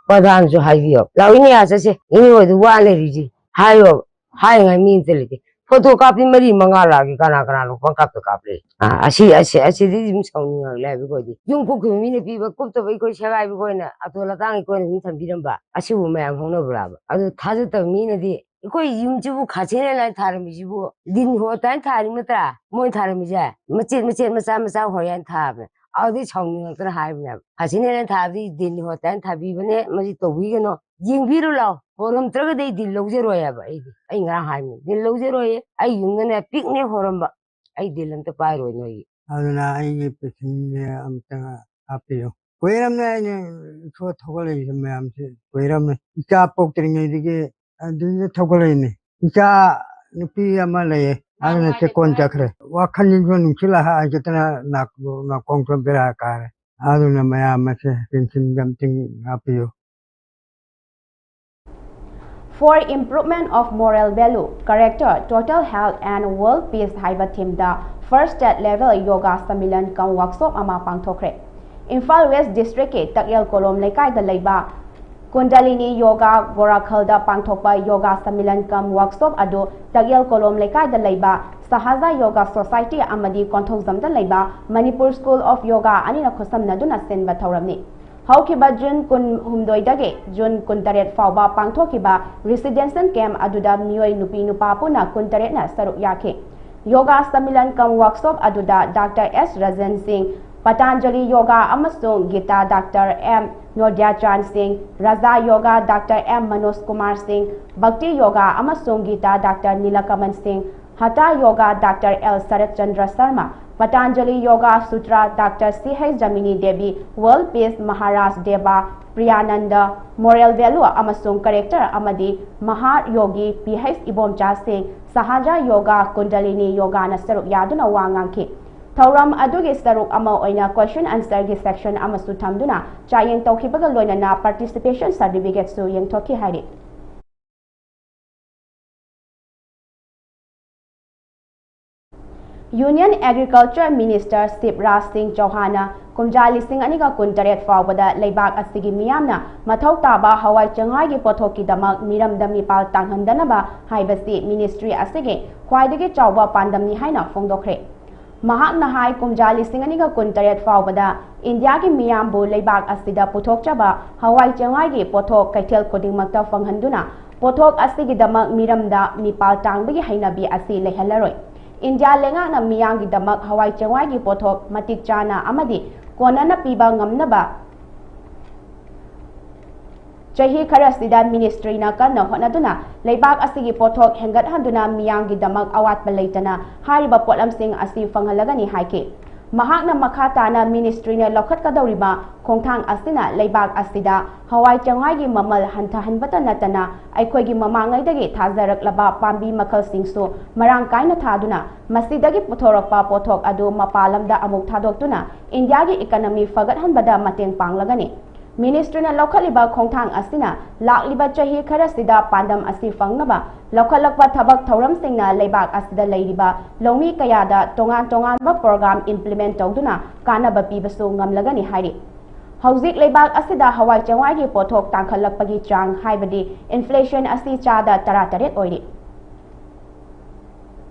ꯄ꯭ꯔꯙꯥꯟꯁꯨ ꯍꯥꯏꯕꯤꯌꯣ, ꯂꯥꯛꯑꯣꯏꯅꯦ, ꯌꯥ ꯆꯠꯁꯦ, ꯏꯅꯦ ꯍꯣꯏꯗ ꯋꯥ ꯂꯩꯔꯤꯁꯤ ꯍꯥꯏꯌꯣ꯫ ꯍꯥꯏꯉꯥꯏ ꯃꯤ ꯑꯝꯇ ꯂꯩꯇꯦ꯫ ꯐꯣꯇꯣ ꯀꯥꯞꯄꯤ ꯃꯔꯤ ꯃꯉꯥ ꯂꯥꯛꯑꯒꯦ, ꯀꯅꯥ ꯀꯅꯥꯅꯣ ꯄꯪꯀꯥꯞꯇ ꯀꯥꯞꯂꯦ꯫ ꯑꯥ, ꯑꯁꯤ ꯑꯁꯤ ꯑꯁꯤꯗꯤ ꯑꯗꯨꯝ ꯁꯥꯎꯅꯤꯡꯉꯛꯂꯦ ꯍꯥꯏꯕ ꯑꯩꯈꯣꯏꯗꯤ꯫ ꯌꯨꯝ ꯀꯨꯞꯈꯤꯕ ꯃꯤꯅ ꯄꯤꯕ, ꯀꯨꯞꯇꯕ ꯑꯩꯈꯣꯏ ꯁꯦꯒꯥꯏꯕ ꯑꯩꯈꯣꯏꯅ ꯑꯇꯣꯜ ꯑꯇꯥꯡ ꯑꯩꯈꯣꯏꯅ ꯑꯗꯨꯝ ꯊꯝꯕꯤꯔꯝꯕ꯫ ꯑꯁꯤꯕꯨ ꯃꯌꯥꯝ ꯍꯧꯅꯕ꯭ꯔꯥꯕ? ꯑꯗꯨ ꯊꯥꯖꯗꯕ ꯃꯤꯅꯗꯤ ꯑꯩꯈꯣꯏ ꯌꯨꯝꯁꯤꯕꯨ ꯈꯥꯁꯤꯅ ꯂꯥꯏ ꯊꯥꯔꯝꯃꯤꯁꯤꯕꯨ ꯗꯤꯟ ꯍꯣꯠꯇꯥꯏꯅ ꯊꯥꯔꯤ ꯅꯠꯇ꯭ꯔꯥ? ꯃꯣꯏ ꯊꯥꯔꯝꯃꯤꯁꯦ ꯃꯆꯦꯠ ꯃꯆꯦꯠ ꯃꯆꯥ ꯃꯆꯥ ꯍꯣꯏ ꯍꯥꯏꯅ ꯊꯥꯕꯅꯦ꯫ ꯑꯗꯨꯗꯩ ꯁꯥꯎꯅꯤꯡꯉꯛꯇꯅ ꯍꯥꯏꯕꯅꯦꯕ, ꯈꯥꯁꯤꯅ ꯂꯥꯏ ꯊꯥꯕꯗꯤ ꯗꯤꯟ ꯍꯣꯠꯇꯥꯏꯅ ꯊꯥꯕꯤꯕꯅꯦ, ꯃꯁꯤ ꯇꯧꯕꯤꯒꯅꯣ, ꯌꯦꯡꯕꯤꯔꯨ ꯂꯥꯎ, ꯍꯣꯔꯝꯇ꯭ꯔꯒꯗꯤ ꯑꯩ ꯗꯤꯜ ꯂꯧꯖꯔꯣꯏ ꯍꯥꯏꯕ꯫ ꯑꯩꯗꯤ ꯑꯩ ꯉꯔꯥꯡ ꯍꯥꯏꯕꯅꯤ, ꯗꯤꯜ ꯂꯧꯖꯔꯣꯏꯌꯦ꯫ ꯑꯩ ꯌꯨꯝꯗꯅꯦ ꯄꯤꯛꯅꯦ ꯍꯣꯔꯝꯕ, ꯑꯩ ꯗꯤꯜ ꯑꯝꯇ ꯄꯥꯏꯔꯣꯏ ꯅꯣꯏꯒꯤ꯫ ꯑꯗꯨꯅ ꯑꯩꯒꯤ ꯄꯦꯟꯁꯤꯟꯁꯦ ꯑꯝꯇ ꯍꯥꯞꯄꯤꯌꯨ꯫ ꯀꯨꯏꯔꯝꯅꯦ ꯑꯩꯅ ꯏꯁꯣꯔ ꯊꯧꯒꯠꯂꯛꯏꯁꯦ ꯃꯌꯥꯝꯁꯦ, ꯀꯨꯏꯔꯝꯅꯦ꯫ ꯏꯆꯥ ꯄꯣꯛꯇ꯭ꯔꯤꯉꯩꯗꯒꯤ ꯑꯗꯨꯗ ꯊꯧꯒꯠꯂꯛꯏꯅꯦ꯫ ꯏꯆꯥ ꯅꯨꯄꯤ ꯑꯃ ꯂꯩꯌꯦ, ꯑꯗꯨꯅ ꯆꯦꯛꯀꯣꯟ ꯆꯠꯈ꯭ꯔꯦ꯫ ꯋꯥꯈꯜꯁꯤꯁꯨ ꯅꯨꯡꯁꯤꯠ ꯂꯥꯛꯍꯥꯏꯗꯅ ꯅꯥꯀꯣꯡ ꯕꯦꯔꯥ ꯀꯥꯔꯦ꯫ ꯑꯗꯨꯅ ꯃꯌꯥꯝ ꯑꯁꯦ ꯄꯦꯟꯁꯤꯟ ꯑꯝꯇꯪ ꯍꯥꯞꯄꯤꯌꯨ꯫ For improvement of moral value, character, total health and world peace ꯍꯥꯏꯕ themeꯗ first state level yoga sammilan cum workshop ꯑꯃ ꯄꯥꯡꯊꯣꯛꯈ꯭ꯔꯦ꯫ ꯏꯝꯐꯥꯜ West Districtꯀꯤ ꯇꯛꯌꯦꯜ ꯀꯣꯂꯣꯝ ꯂꯩꯀꯥꯏꯗ ꯂꯩꯕ ꯀꯨꯟꯗꯂꯤꯅꯤ ꯌꯣꯒꯥ ꯒꯣꯔꯥꯈꯜꯗ ꯄꯥꯡꯊꯣꯛꯄ ꯌꯣꯒꯥ ꯁꯝꯃꯤꯂꯟ ꯀꯝ ꯋꯥꯔꯛꯁꯣꯞ ꯑꯗꯨ ꯇꯛꯌꯦꯜ ꯀꯣꯂꯣꯝ ꯂꯩꯀꯥꯏꯗ ꯂꯩꯕ ꯁꯍꯥꯖꯥ ꯌꯣꯒꯥ ꯁꯣꯁꯥꯏꯇꯤ ꯑꯃꯗꯤ ꯀꯣꯟꯊꯧꯖꯝꯗ ꯂꯩꯕ ꯃꯅꯤꯄꯨꯔ ꯁ꯭ꯀꯨꯜ ꯑꯣꯐ ꯌꯣꯒꯥ ꯑꯅꯤꯅ ꯈꯨꯠꯁꯝꯅꯗꯨꯅ ꯁꯤꯟꯕ ꯊꯧꯔꯝꯅꯤ꯫ ꯍꯧꯈꯤꯕ ꯖꯨꯟ ꯀꯨꯟꯍꯨꯝꯗꯣꯏꯗꯒꯤ ꯖꯨꯟ ꯀꯨꯟꯇꯔꯦꯠ ꯐꯥꯎꯕ ꯄꯥꯡꯊꯣꯛꯈꯤꯕ residential camp ꯑꯗꯨꯗ ꯃꯤꯑꯣꯏ ꯅꯨꯄꯤ ꯅꯨꯄꯥ ꯄꯨꯟꯅ ꯀꯨꯟꯇꯔꯦꯠꯅ ꯁꯔꯨꯛ ꯌꯥꯈꯤ꯫ ꯌꯣꯒꯥ ꯁꯝꯃꯤꯂꯟ ꯀꯝ ꯋꯥꯔꯛꯁꯣꯞ ꯑꯗꯨꯗ ꯗꯥꯛꯇꯔ ꯑꯦꯁ ꯔꯖꯟ ꯁꯤꯡ, ꯄꯇꯥꯟꯖꯂꯤ ꯌꯣꯒꯥ ꯑꯃꯁꯨꯡ ꯒꯤꯇꯥ ꯗꯥꯛꯇꯔ ꯑꯦꯝ ꯅꯣꯗ꯭ꯌꯥꯆꯥꯟ ꯁꯤꯡ, ꯔꯥꯖꯥ ꯌꯣꯒꯥ ꯗꯥꯛꯇꯔ ꯑꯦꯝ ꯃꯅꯣꯖ ꯀꯨꯃꯥꯔ ꯁꯤꯡ, ꯚꯛꯇꯤ ꯌꯣꯒꯥ ꯑꯃꯁꯨꯡ ꯒꯤꯇꯥ ꯗꯥꯛꯇꯔ ꯅꯤꯂꯀꯃꯟ ꯁꯤꯡ, Hatha Yoga doctor L Sarat Chandra Sharma, Patanjali Yoga Sutra doctor C H Jamini Devi, world peace Maharaj Dev, Priyananda, moral value ꯑꯃꯁꯨꯡ ꯀꯔꯦꯛꯇꯔ ꯑꯃꯗꯤ ꯃꯍꯥ ꯌꯣꯒꯤ ꯄꯤ ꯍꯩꯆ ꯏꯕꯣꯝꯆꯥ ꯁꯤꯡ, ꯁꯍꯥꯖꯥ ꯌꯣꯒꯥ, ꯀꯨꯟꯗꯂꯤꯅꯤ ꯌꯣꯒꯥꯅ ꯁꯔꯨꯛ ꯌꯥꯗꯨꯅ ꯋꯥ ꯉꯥꯡꯈꯤ꯫ ꯊꯧꯔꯝ ꯑꯗꯨꯒꯤ ꯁꯔꯨꯛ ꯑꯃ ꯑꯣꯏꯅ question answerꯒꯤ section ꯑꯃꯁꯨ ꯊꯝꯗꯨꯅ ꯆꯥꯌꯦꯡ ꯇꯧꯈꯤꯕꯒ ꯂꯣꯏꯅꯅ participation certificateꯁꯨ ꯌꯦꯟꯊꯣꯛꯈꯤ ꯍꯥꯏꯔꯤ꯫ Union Agriculture Minister ꯁꯤꯕꯔꯥꯖ ꯁꯤꯡ ꯆꯧꯍꯥꯟꯅ ꯀꯨꯝꯖꯥ ꯂꯤꯁꯤꯡ ꯑꯅꯤꯒ ꯀꯨꯟꯇꯔꯦꯠ ꯐꯥꯎꯕꯗ ꯂꯩꯕꯥꯛ ꯑꯁꯤꯒꯤ ꯃꯤꯌꯥꯝꯅ ꯃꯊꯧ ꯇꯥꯕ ꯍꯋꯥꯏ ꯆꯦꯡꯋꯥꯏꯒꯤ ꯄꯣꯠꯊꯣꯛꯀꯤꯗꯃꯛ ꯃꯤꯔꯝꯗ ꯃꯤꯄꯥꯜ ꯇꯥꯡꯍꯟꯗꯅꯕ ꯍꯥꯏꯕꯁꯤ ministry ꯑꯁꯤꯒꯤ ꯈ꯭ꯋꯥꯏꯗꯒꯤ ꯆꯥꯎꯕ ꯄꯥꯟꯗꯝꯅꯤ ꯍꯥꯏꯅ ꯐꯣꯡꯗꯣꯛꯈ꯭ꯔꯦ꯫ ꯃꯍꯥꯛꯅ ꯍꯥꯏ, ꯀꯨꯝꯖꯥ ꯂꯤꯁꯤꯡ ꯑꯅꯤꯒ ꯀꯨꯟꯇꯔꯦꯠ ꯐꯥꯎꯕꯗ ꯏꯟꯗꯤꯌꯥꯒꯤ ꯃꯤꯌꯥꯝꯕꯨ ꯂꯩꯕꯥꯛ ꯑꯁꯤꯗ ꯄꯨꯊꯣꯛꯆꯕ ꯍꯋꯥꯏ ꯆꯦꯡꯋꯥꯏꯒꯤ ꯄꯣꯠꯊꯣꯛ ꯀꯩꯊꯦꯜ ꯈꯨꯗꯤꯡꯃꯛꯇ ꯐꯪꯍꯟꯗꯨꯅ ꯄꯣꯠꯊꯣꯛ ꯑꯁꯤꯒꯤꯗꯃꯛ ꯃꯤꯔꯝꯗ ꯃꯤꯄꯥꯜ ꯇꯥꯡꯕꯒꯤ ꯍꯩꯅꯕꯤ ꯑꯁꯤ ꯂꯩꯍꯜꯂꯔꯣꯏ꯫ ꯏꯟꯗꯤꯌꯥ ꯂꯩꯉꯥꯛꯅ ꯃꯤꯌꯥꯝꯒꯤꯗꯃꯛ ꯍꯋꯥꯏ ꯆꯦꯡꯋꯥꯏꯒꯤ ꯄꯣꯠꯊꯣꯛ ꯃꯇꯤꯛ ꯆꯥꯅ ꯑꯃꯗꯤ ꯀꯣꯟꯅꯅ ꯄꯤꯕ ꯉꯝꯅꯕ ꯆꯍꯤ ꯈꯔꯁꯤꯗ ministryꯅ ꯀꯟꯅ ꯍꯣꯠꯅꯗꯨꯅ ꯂꯩꯕꯥꯛ ꯑꯁꯤꯒꯤ ꯄꯣꯠꯊꯣꯛ ꯍꯦꯟꯒꯠꯍꯟꯗꯨꯅ ꯃꯤꯌꯥꯝꯒꯤꯗꯃꯛ ꯑꯋꯥꯠꯄ ꯂꯩꯇꯅ ꯍꯥꯏꯔꯤꯕ ꯄꯣꯠꯂꯝꯁꯤꯡ ꯑꯁꯤ ꯐꯪꯍꯜꯂꯒꯅꯤ ꯍꯥꯏꯈꯤ꯫ ꯃꯍꯥꯛꯅ ꯃꯈꯥ ꯇꯥꯅ ministryꯅ ꯂꯧꯈꯠꯀꯗꯧꯔꯤꯕ ꯈꯣꯡꯊꯥꯡ ꯑꯁꯤꯅ ꯂꯩꯕꯥꯛ ꯑꯁꯤꯗ ꯍꯋꯥꯏ ꯆꯦꯡꯋꯥꯏꯒꯤ ꯃꯃꯜ ꯍꯟꯊꯍꯟꯕꯇ ꯅꯠꯇꯅ ꯑꯩꯈꯣꯏꯒꯤ ꯃꯃꯥꯡꯉꯩꯗꯒꯤ ꯊꯥꯖꯔꯛꯂꯕ ꯄꯥꯝꯕꯤ ꯃꯈꯜꯁꯤꯡꯁꯨ ꯃꯔꯥꯡ ꯀꯥꯏꯅ ꯊꯥꯗꯨꯅ ꯃꯁꯤꯗꯒꯤ ꯄꯨꯊꯣꯔꯛꯄ ꯄꯣꯠꯊꯣꯛ ꯑꯗꯨ ꯃꯄꯥꯟ ꯂꯝꯗ ꯑꯃꯨꯛ ꯊꯥꯗꯣꯛꯇꯨꯅ ꯏꯟꯗꯤꯌꯥꯒꯤ economy ꯐꯒꯠꯍꯟꯕꯗ ꯃꯇꯦꯡ ꯄꯥꯡꯂꯒꯅꯤ꯫ ꯃꯤꯅꯤꯁꯇ꯭ꯔꯤꯅ ꯂꯧꯈꯠꯂꯤꯕ ꯈꯣꯡꯊꯥꯡ ꯑꯁꯤꯅ ꯂꯥꯛꯂꯤꯕ ꯆꯍꯤ ꯈꯔꯁꯤꯗ ꯄꯥꯟꯗꯝ ꯑꯁꯤ ꯐꯪꯅꯕ ꯂꯧꯈꯠꯂꯛꯄ ꯊꯕꯛ ꯊꯧꯔꯝꯁꯤꯡꯅ ꯂꯩꯕꯥꯛ ꯑꯁꯤꯗ ꯂꯩꯔꯤꯕ ꯂꯧꯃꯤ ꯀꯌꯥꯗ ꯇꯣꯉꯥꯟ ꯇꯣꯉꯥꯟꯕ ꯄ꯭ꯔꯣꯒ꯭ꯔꯥꯝ ꯏꯝꯄ꯭ꯂꯤꯃꯦꯟ ꯇꯧꯗꯨꯅ ꯀꯥꯟꯅꯕ ꯄꯤꯕꯁꯨ ꯉꯝꯂꯒꯅꯤ ꯍꯥꯏꯔꯤ꯫ ꯍꯧꯖꯤꯛ ꯂꯩꯕꯥꯛ ꯑꯁꯤꯗ ꯍꯋꯥꯏ ꯆꯦꯡꯋꯥꯏꯒꯤ ꯄꯣꯠꯊꯣꯛ ꯇꯥꯡꯈꯠꯂꯛꯄꯒꯤ ꯆꯥꯡ, ꯍꯥꯏꯕꯗꯤ ꯏꯟꯐ꯭ꯂꯦꯁꯟ ꯑꯁꯤ ꯆꯥꯗ ꯇꯔꯥꯇꯔꯦꯠ ꯑꯣꯏꯔꯤ꯫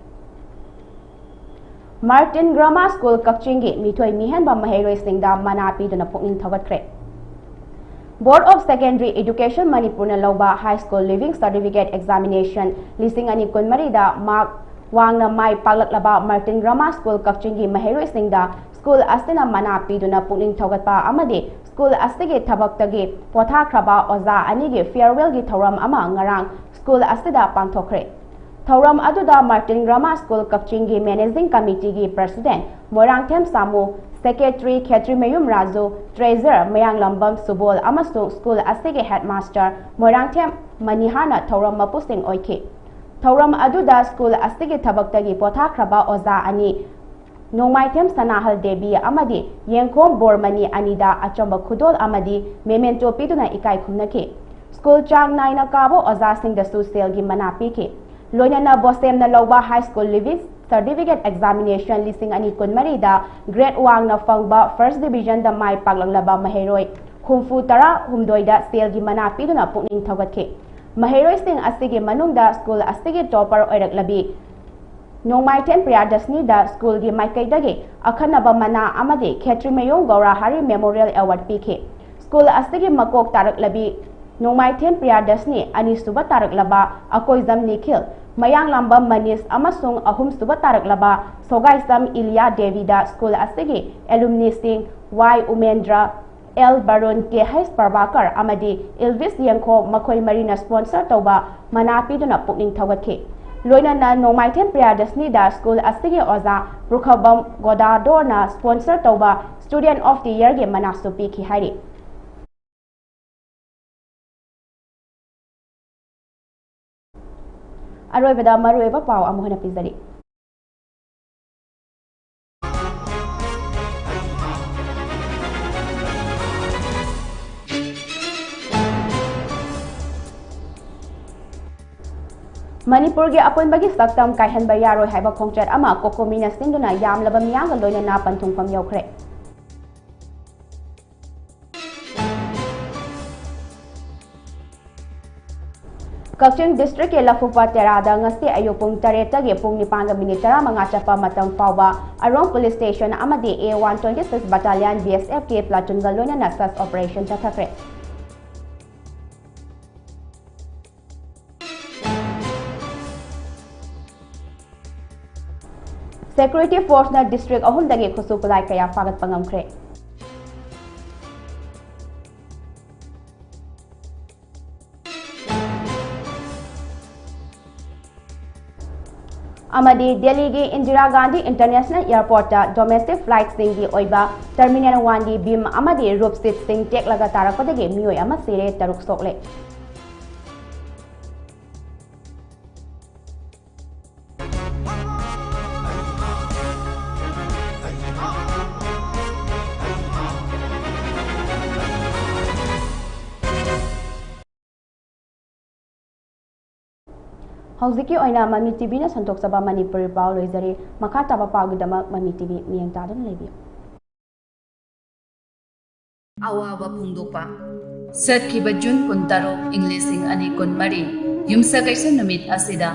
ꯃꯥꯔꯇꯤꯟ ꯒ꯭ꯔꯥꯃꯥ ꯁ꯭ꯀꯨꯜ ꯀꯛꯆꯤꯡꯒꯤ ꯃꯤꯊꯣꯏ ꯃꯤꯍꯦꯟꯕ ꯃꯍꯩꯔꯣꯏꯁꯤꯡꯗ ꯃꯅꯥ ꯄꯤꯗꯨꯅ ꯄꯨꯛꯅꯤꯡ ꯊꯧꯒꯠꯈ꯭ꯔꯦ꯫ Board of Secondary Education ꯃꯅꯤꯄꯨꯔꯅ ꯂꯧꯕ high school leaving certificate examination ꯂꯤꯁꯤꯡ ꯑꯅꯤ ꯀꯨꯟꯃꯔꯤꯗ ꯃꯥꯔꯛ ꯋꯥꯡꯅ ꯃꯥꯏ ꯄꯥꯛꯂꯛꯂꯕ ꯃꯥꯔꯇꯤꯟ ꯒ꯭ꯔꯥꯃꯥ ꯁ꯭ꯀꯨꯜ ꯀꯛꯆꯤꯡꯒꯤ ꯃꯍꯩꯔꯣꯏꯁꯤꯡꯗ ꯁ꯭ꯀꯨꯜ ꯑꯁꯤꯅ ꯃꯅꯥ ꯄꯤꯗꯨꯅ ꯄꯨꯛꯅꯤꯡ ꯊꯧꯒꯠꯄ ꯑꯃꯗꯤ ꯁ꯭ꯀꯨꯜ ꯑꯁꯤꯒꯤ ꯊꯕꯛꯇꯒꯤ ꯄꯣꯊꯥꯈ꯭ꯔꯕ ꯑꯣꯖꯥ ꯑꯅꯤꯒꯤ ꯐꯤꯌꯔꯋꯦꯜꯒꯤ ꯊꯧꯔꯝ ꯑꯃ ꯉꯔꯥꯡ ꯁ꯭ꯀꯨꯜ ꯑꯁꯤꯗ ꯄꯥꯡꯊꯣꯛꯈ꯭ꯔꯦ꯫ ꯊꯧꯔꯝ ꯑꯗꯨꯗ ꯃꯥꯔꯇꯤꯟ ꯒ꯭ꯔꯥꯃꯥ ꯁ꯭ꯀꯨꯜ ꯀꯛꯆꯤꯡꯒꯤ ꯃꯦꯅꯦꯖꯤꯡ ꯀꯃꯤꯇꯤꯒꯤ ꯄ꯭ꯔꯁꯤꯗꯦꯟ ꯃꯣꯏꯔꯥꯡꯊꯦꯝ ꯁꯥꯃꯨ, ꯁꯦꯀ꯭ꯔꯦꯇꯔꯤ ꯈꯦꯇ꯭ꯔꯤꯃꯌꯨꯝ ꯔꯥꯖꯨ, ꯇ꯭ꯔꯦꯖꯔ ꯃꯌꯥꯡꯂꯝꯕꯝ ꯁꯨꯕꯣꯜ ꯑꯃꯁꯨꯡ ꯁ꯭ꯀꯨꯜ ꯑꯁꯤꯒꯤ ꯍꯦꯗꯃꯥꯁꯇꯔ ꯃꯣꯏꯔꯥꯡꯊꯦꯝ ꯃꯅꯤꯍꯥꯔꯅ ꯊꯧꯔꯝ ꯃꯄꯨꯁꯤꯡ ꯑꯣꯏꯈꯤ꯫ ꯊꯧꯔꯝ ꯑꯗꯨꯗ ꯁ꯭ꯀꯨꯜ ꯑꯁꯤꯒꯤ ꯊꯕꯛꯇꯒꯤ ꯄꯣꯊꯥꯈ꯭ꯔꯕ ꯑꯣꯖꯥ ꯑꯅꯤ, ꯅꯣꯡꯃꯥꯏꯊꯦꯝ ꯁꯅꯥꯍꯜ ꯗꯦꯕꯤ ꯑꯃꯗꯤ ꯌꯦꯡꯈꯣꯝ ꯕꯣꯔꯃꯅꯤ ꯑꯅꯤꯗ ꯑꯆꯝꯕ ꯈꯨꯗꯣꯜ ꯑꯃꯗꯤ ꯃꯦꯃꯦꯟꯇꯣ ꯄꯤꯗꯨꯅ ꯏꯀꯥꯏ ꯈꯨꯝꯅꯈꯤ꯫ ꯁ꯭ꯀꯨꯜ ꯆꯥꯡ ꯅꯥꯏꯅ ꯀꯥꯕ ꯑꯣꯖꯥꯁꯤꯡꯗꯁꯨ ꯁꯦꯜꯒꯤ ꯃꯅꯥ ꯄꯤꯈꯤ꯫ ꯂꯣꯏꯅꯅ ꯕꯣꯁꯦꯝꯅ ꯂꯧꯕ high school leaving certificate examination ꯂꯤꯁꯤꯡ ꯑꯅꯤ ꯀꯨꯟꯃꯔꯤꯗ ꯒ꯭ꯔꯦꯗ ꯋꯥꯡꯅ ꯐꯪꯕ ꯐꯥꯔꯁ ꯗꯤꯕꯤꯖꯟꯗ ꯃꯥꯏ ꯄꯥꯛꯂꯛꯂꯕ ꯃꯍꯩꯔꯣꯏ ꯍꯨꯝꯐꯨ ꯇꯔꯥꯍꯨꯝꯗꯣꯏꯗ ꯁꯦꯜꯒꯤ ꯃꯅꯥ ꯄꯤꯗꯨꯅ ꯄꯨꯛꯅꯤꯡ ꯊꯧꯒꯠꯈꯤ꯫ ꯃꯍꯩꯔꯣꯏꯁꯤꯡ ꯑꯁꯤꯒꯤ ꯃꯅꯨꯡꯗ ꯁ꯭ꯀꯨꯜ ꯑꯁꯤꯒꯤ ꯇꯣꯄꯔ ꯑꯣꯏꯔꯛꯂꯕꯤ ꯅꯣꯡꯃꯥꯏꯊꯦꯝ ꯄ꯭ꯔꯤꯌꯥꯗꯁꯅꯤꯗ ꯁ꯭ꯀꯨꯜꯒꯤ ꯃꯥꯏꯀꯩꯗꯒꯤ ꯑꯈꯟꯅꯕ ꯃꯅꯥ ꯑꯃꯗꯤ ꯈꯦꯇ꯭ꯔꯤꯃꯌꯨꯝ ꯒꯧꯔꯥꯍꯥꯔꯤ ꯃꯦꯃꯣꯔꯤꯌꯦꯜ ꯑꯦꯋꯥꯔꯗ ꯄꯤꯈꯤ꯫ ꯁ꯭ꯀꯨꯜ ꯑꯁꯤꯒꯤ ꯃꯀꯣꯛ ꯇꯥꯔꯛꯂꯕꯤ ꯅꯣꯡꯃꯥꯏꯊꯦꯝ ꯄ꯭ꯔꯤꯌꯥꯗꯁꯅꯤ, ꯑꯅꯤꯁꯨꯕ ꯇꯥꯔꯛꯂꯕ ꯑꯀꯣꯏꯖꯝ ꯅꯤꯈꯤꯜ, ꯃꯌꯥꯡꯂꯥꯝꯕꯝ ꯃꯅꯤꯁ ꯑꯃꯁꯨꯡ ꯑꯍꯨꯝꯁꯨꯕ ꯇꯥꯔꯛꯂꯕ ꯁꯣꯒꯥꯏꯁꯝ ꯏꯂꯤꯌꯥ ꯗꯦꯕꯤꯗ ꯁ꯭ꯀꯨꯜ ꯑꯁꯤꯒꯤ ꯑꯦꯂꯨꯝꯅꯤꯁꯤꯡ ꯋꯥꯏ ꯎꯃꯦꯟꯗ꯭ꯔ, ꯑꯦꯜ ꯕꯔꯨꯟ, ꯀꯦ ꯍꯩꯆ ꯄ꯭ꯔꯚꯥꯀꯔ ꯑꯃꯗꯤ ꯏꯜꯚꯤꯁ ꯌꯦꯡꯈꯣ ꯃꯈꯣꯏ ꯃꯔꯤꯅ ꯁ꯭ꯄꯣꯟꯁꯔ ꯇꯧꯕ ꯃꯅꯥ ꯄꯤꯗꯨꯅ ꯄꯨꯛꯅꯤꯡ ꯊꯧꯒꯠꯈꯤ꯫ ꯂꯣꯏꯅꯅ ꯅꯣꯡꯃꯥꯏꯊꯦꯝ ꯄ꯭ꯔꯤꯌꯥꯗꯁꯅꯤꯗ ꯁ꯭ꯀꯨꯜ ꯑꯁꯤꯒꯤ ꯑꯣꯖꯥ ꯄ꯭ꯔꯨꯈꯕꯝ ꯒꯣꯗꯥꯗꯣꯔꯅ ꯁ꯭ꯄꯣꯟꯁꯔ ꯇꯧꯕ ꯁ꯭ꯇꯨꯗꯦꯟꯠ ꯑꯣꯐ ꯗꯤ ꯌꯔꯒꯤ ꯃꯅꯥꯁꯨ ꯄꯤꯈꯤ ꯍꯥꯏꯔꯤ꯫ ꯑꯔꯣꯏꯕꯗ ꯃꯔꯨꯑꯣꯏꯕ ꯄꯥꯎ ꯑꯃꯨꯛ ꯍꯟꯅ ꯄꯤꯖꯔꯤ꯫ ꯃꯅꯤꯄꯨꯔꯒꯤ ꯑꯄꯨꯟꯕꯒꯤ ꯁꯛꯇꯝ ꯀꯥꯏꯍꯟꯕ ꯌꯥꯔꯣꯏ ꯍꯥꯏꯕ ꯈꯣꯡꯆꯠ ꯑꯃ ꯀꯣꯀꯣꯃꯤꯅ ꯁꯤꯟꯗꯨꯅ ꯌꯥꯝꯂꯕ ꯃꯤꯌꯥꯝꯒ ꯂꯣꯏꯅꯅ ꯄꯟꯊꯨꯡꯐꯝ ꯌꯧꯈ꯭ꯔꯦ꯫ ꯀꯛꯆꯤꯡ ꯗꯤꯁꯇ꯭ꯔꯤꯛꯀꯤ ꯂꯐꯨꯄꯥꯠ ꯇꯦꯔꯥꯗ ꯉꯁꯤ ꯑꯌꯨꯛ ꯄꯨꯡ ꯇꯔꯦꯠꯇꯒꯤ ꯄꯨꯡ ꯅꯤꯄꯥꯟꯒ ꯃꯤꯅꯤꯠ ꯇꯔꯥꯃꯉꯥ ꯆꯠꯄ ꯃꯇꯝ ꯐꯥꯎꯕ ꯑꯔꯣꯡ ꯄꯨꯂꯤꯁ ꯁ꯭ꯇꯦꯁꯟ ꯑꯃꯗꯤ A one twenty six Battalion B S F ꯀꯤ ꯄ꯭ꯂꯥꯇꯨꯟꯒ ꯂꯣꯏꯅꯅ search operation ꯆꯠꯊꯈ꯭ꯔꯦ꯫ Security forceꯅ ꯗꯤꯁꯇ꯭ꯔꯤꯛ ꯑꯍꯨꯝꯗꯒꯤ ꯈꯨꯠꯁꯨ ꯈꯨꯠꯂꯥꯏ ꯀꯌꯥ ꯐꯥꯒꯠꯄ ꯉꯝꯈ꯭ꯔꯦ꯫ ꯑꯃꯗꯤ ꯗꯦꯜꯂꯤꯒꯤ ꯏꯟꯗꯤꯔꯥ ꯒꯥꯟꯙꯤ ꯏꯟꯇꯔꯅꯦꯁꯅꯦꯜ ꯑꯦꯌꯔꯄꯣꯔꯠꯇ ꯗꯣꯃꯦꯁꯇꯤꯛ ꯐ꯭ꯂꯥꯏꯠꯁꯤꯡꯒꯤ ꯑꯣꯏꯕ ꯇꯔꯃꯤꯅꯦꯜ ꯋꯥꯟꯒꯤ ꯕꯤꯝ ꯑꯃꯗꯤ ꯔꯨꯞꯁꯤꯠꯁꯤꯡ ꯇꯦꯛꯂꯒ ꯇꯥꯔꯛꯄꯗꯒꯤ ꯃꯤꯑꯣꯏ ꯑꯃ ꯁꯤꯔꯦ, ꯇꯔꯨꯛ ꯁꯣꯛꯂꯦ꯫ ꯍꯧꯖꯤꯛꯀꯤ ꯑꯣꯏꯅ ꯃꯃꯤ ꯇꯤꯚꯤꯅ ꯁꯟꯗꯣꯛꯆꯕ ꯃꯅꯤꯄꯨꯔꯤ ꯄꯥꯎ ꯂꯣꯏꯖꯔꯦ꯫ ꯃꯈꯥ ꯇꯥꯕ ꯄꯥꯎꯒꯤꯗꯃꯛ ꯃꯃꯤ ꯇꯤꯚꯤ ꯃꯤꯠꯌꯦꯡ ꯇꯥꯗꯨꯅ ꯂꯩꯕꯤꯌꯨ꯫ ꯑꯋꯥꯕ ꯐꯣꯡꯗꯣꯛꯄ꯫ ꯆꯠꯈꯤꯕ ꯖꯨꯟ ꯀꯨꯟꯇꯔꯨꯛ, ꯏꯪ ꯂꯤꯁꯤꯡ ꯑꯅꯤ ꯀꯨꯟꯃꯔꯤ, ꯌꯨꯝꯁꯀꯩꯁ ꯅꯨꯃꯤꯠ ꯑꯁꯤꯗ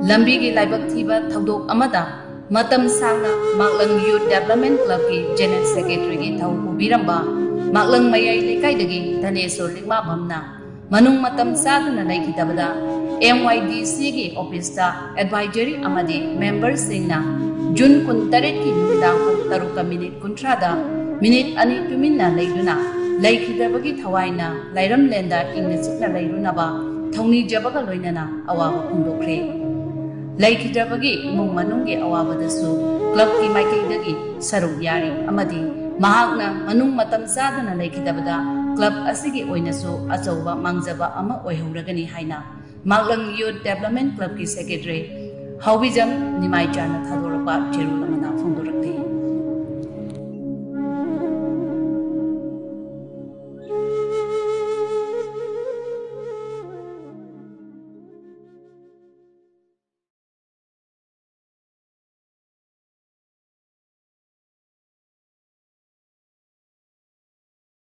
ꯂꯝꯕꯤꯒꯤ ꯂꯥꯏꯕꯛ ꯊꯤꯕ ꯊꯧꯗꯣꯛ ꯑꯃꯗ ꯃꯇꯝ ꯁꯥꯡꯅ ꯃꯥꯛꯂꯪ ꯌꯨꯠ ꯗꯦꯕꯂꯞꯃꯦꯟ ꯀ꯭ꯂꯕꯀꯤ ꯖꯦꯅꯔꯦꯜ ꯁꯦꯀ꯭ꯔꯦꯇꯔꯤꯒꯤ ꯊꯧ ꯄꯨꯕꯤꯔꯝꯕ ꯃꯥꯛꯂꯪ ꯃꯌꯥꯏ ꯂꯩꯀꯥꯏꯗꯒꯤ ꯙꯅꯦꯁꯣꯔ ꯂꯤꯛꯃꯥꯕꯝꯅ ꯃꯅꯨꯡ ꯃꯇꯝ ꯆꯥꯗꯅ ꯂꯩꯈꯤꯗꯕꯗ, M Y D Cꯒꯤ ꯑꯣꯐꯤꯁꯇ ꯑꯦꯗꯚꯥꯏꯖꯔꯤ ꯑꯃꯗꯤ ꯃꯦꯝꯕꯔꯁꯤꯡꯅ ꯖꯨꯟ ꯀꯨꯟꯇꯔꯦꯠꯀꯤ ꯅꯨꯃꯤꯗꯥꯡ ꯄꯨꯡ ꯇꯔꯨꯛꯀ ꯃꯤꯅꯤꯠ ꯀꯨꯟꯊ꯭ꯔꯥꯗ ꯃꯤꯅꯤꯠ ꯑꯅꯤ ꯇꯨꯃꯤꯟꯅ ꯂꯩꯗꯨꯅ ꯂꯩꯈꯤꯗꯕꯒꯤ ꯊꯋꯥꯏꯅ ꯂꯥꯏꯔꯝꯂꯦꯟꯗ ꯏꯪꯅ ꯆꯤꯛꯅ ꯂꯩꯔꯨꯅꯕ ꯊꯧꯅꯤꯖꯕꯒ ꯂꯣꯏꯅꯅ ꯑꯋꯥꯕ ꯐꯣꯡꯗꯣꯛꯈ꯭ꯔꯦ꯫ ꯂꯩꯈꯤꯗ꯭ꯔꯕꯒꯤ ꯏꯃꯨꯡ ꯃꯅꯨꯡꯒꯤ ꯑꯋꯥꯕꯗꯁꯨ ꯀ꯭ꯂꯕꯀꯤ ꯃꯥꯏꯀꯩꯗꯒꯤ ꯁꯔꯨꯛ ꯌꯥꯔꯤ ꯑꯃꯗꯤ ꯃꯍꯥꯛꯅ ꯃꯅꯨꯡ ꯃꯇꯝ ꯆꯥꯗꯅ ꯂꯩꯈꯤꯗꯕꯗ ꯀ꯭ꯂꯕ ꯑꯁꯤꯒꯤ ꯑꯣꯏꯅꯁꯨ ꯑꯆꯧꯕ ꯃꯥꯡꯖꯕ ꯑꯃ ꯑꯣꯏꯍꯧꯔꯒꯅꯤ ꯍꯥꯏꯅ ꯃꯥꯛꯂꯪ ꯌꯨꯠ ꯗꯦꯕꯂꯞꯃꯦꯟ ꯀ꯭ꯂꯕꯀꯤ ꯁꯦꯀ꯭ꯔꯦꯇꯔꯤ ꯍꯥꯎꯕꯤꯖꯝ ꯅꯤꯃꯥꯏꯆꯥꯅ ꯊꯥꯗꯣꯔꯛꯄ ꯆꯦꯔꯣꯜ ꯑꯃꯅ ꯐꯣꯡꯗꯣꯔꯛꯂꯤ꯫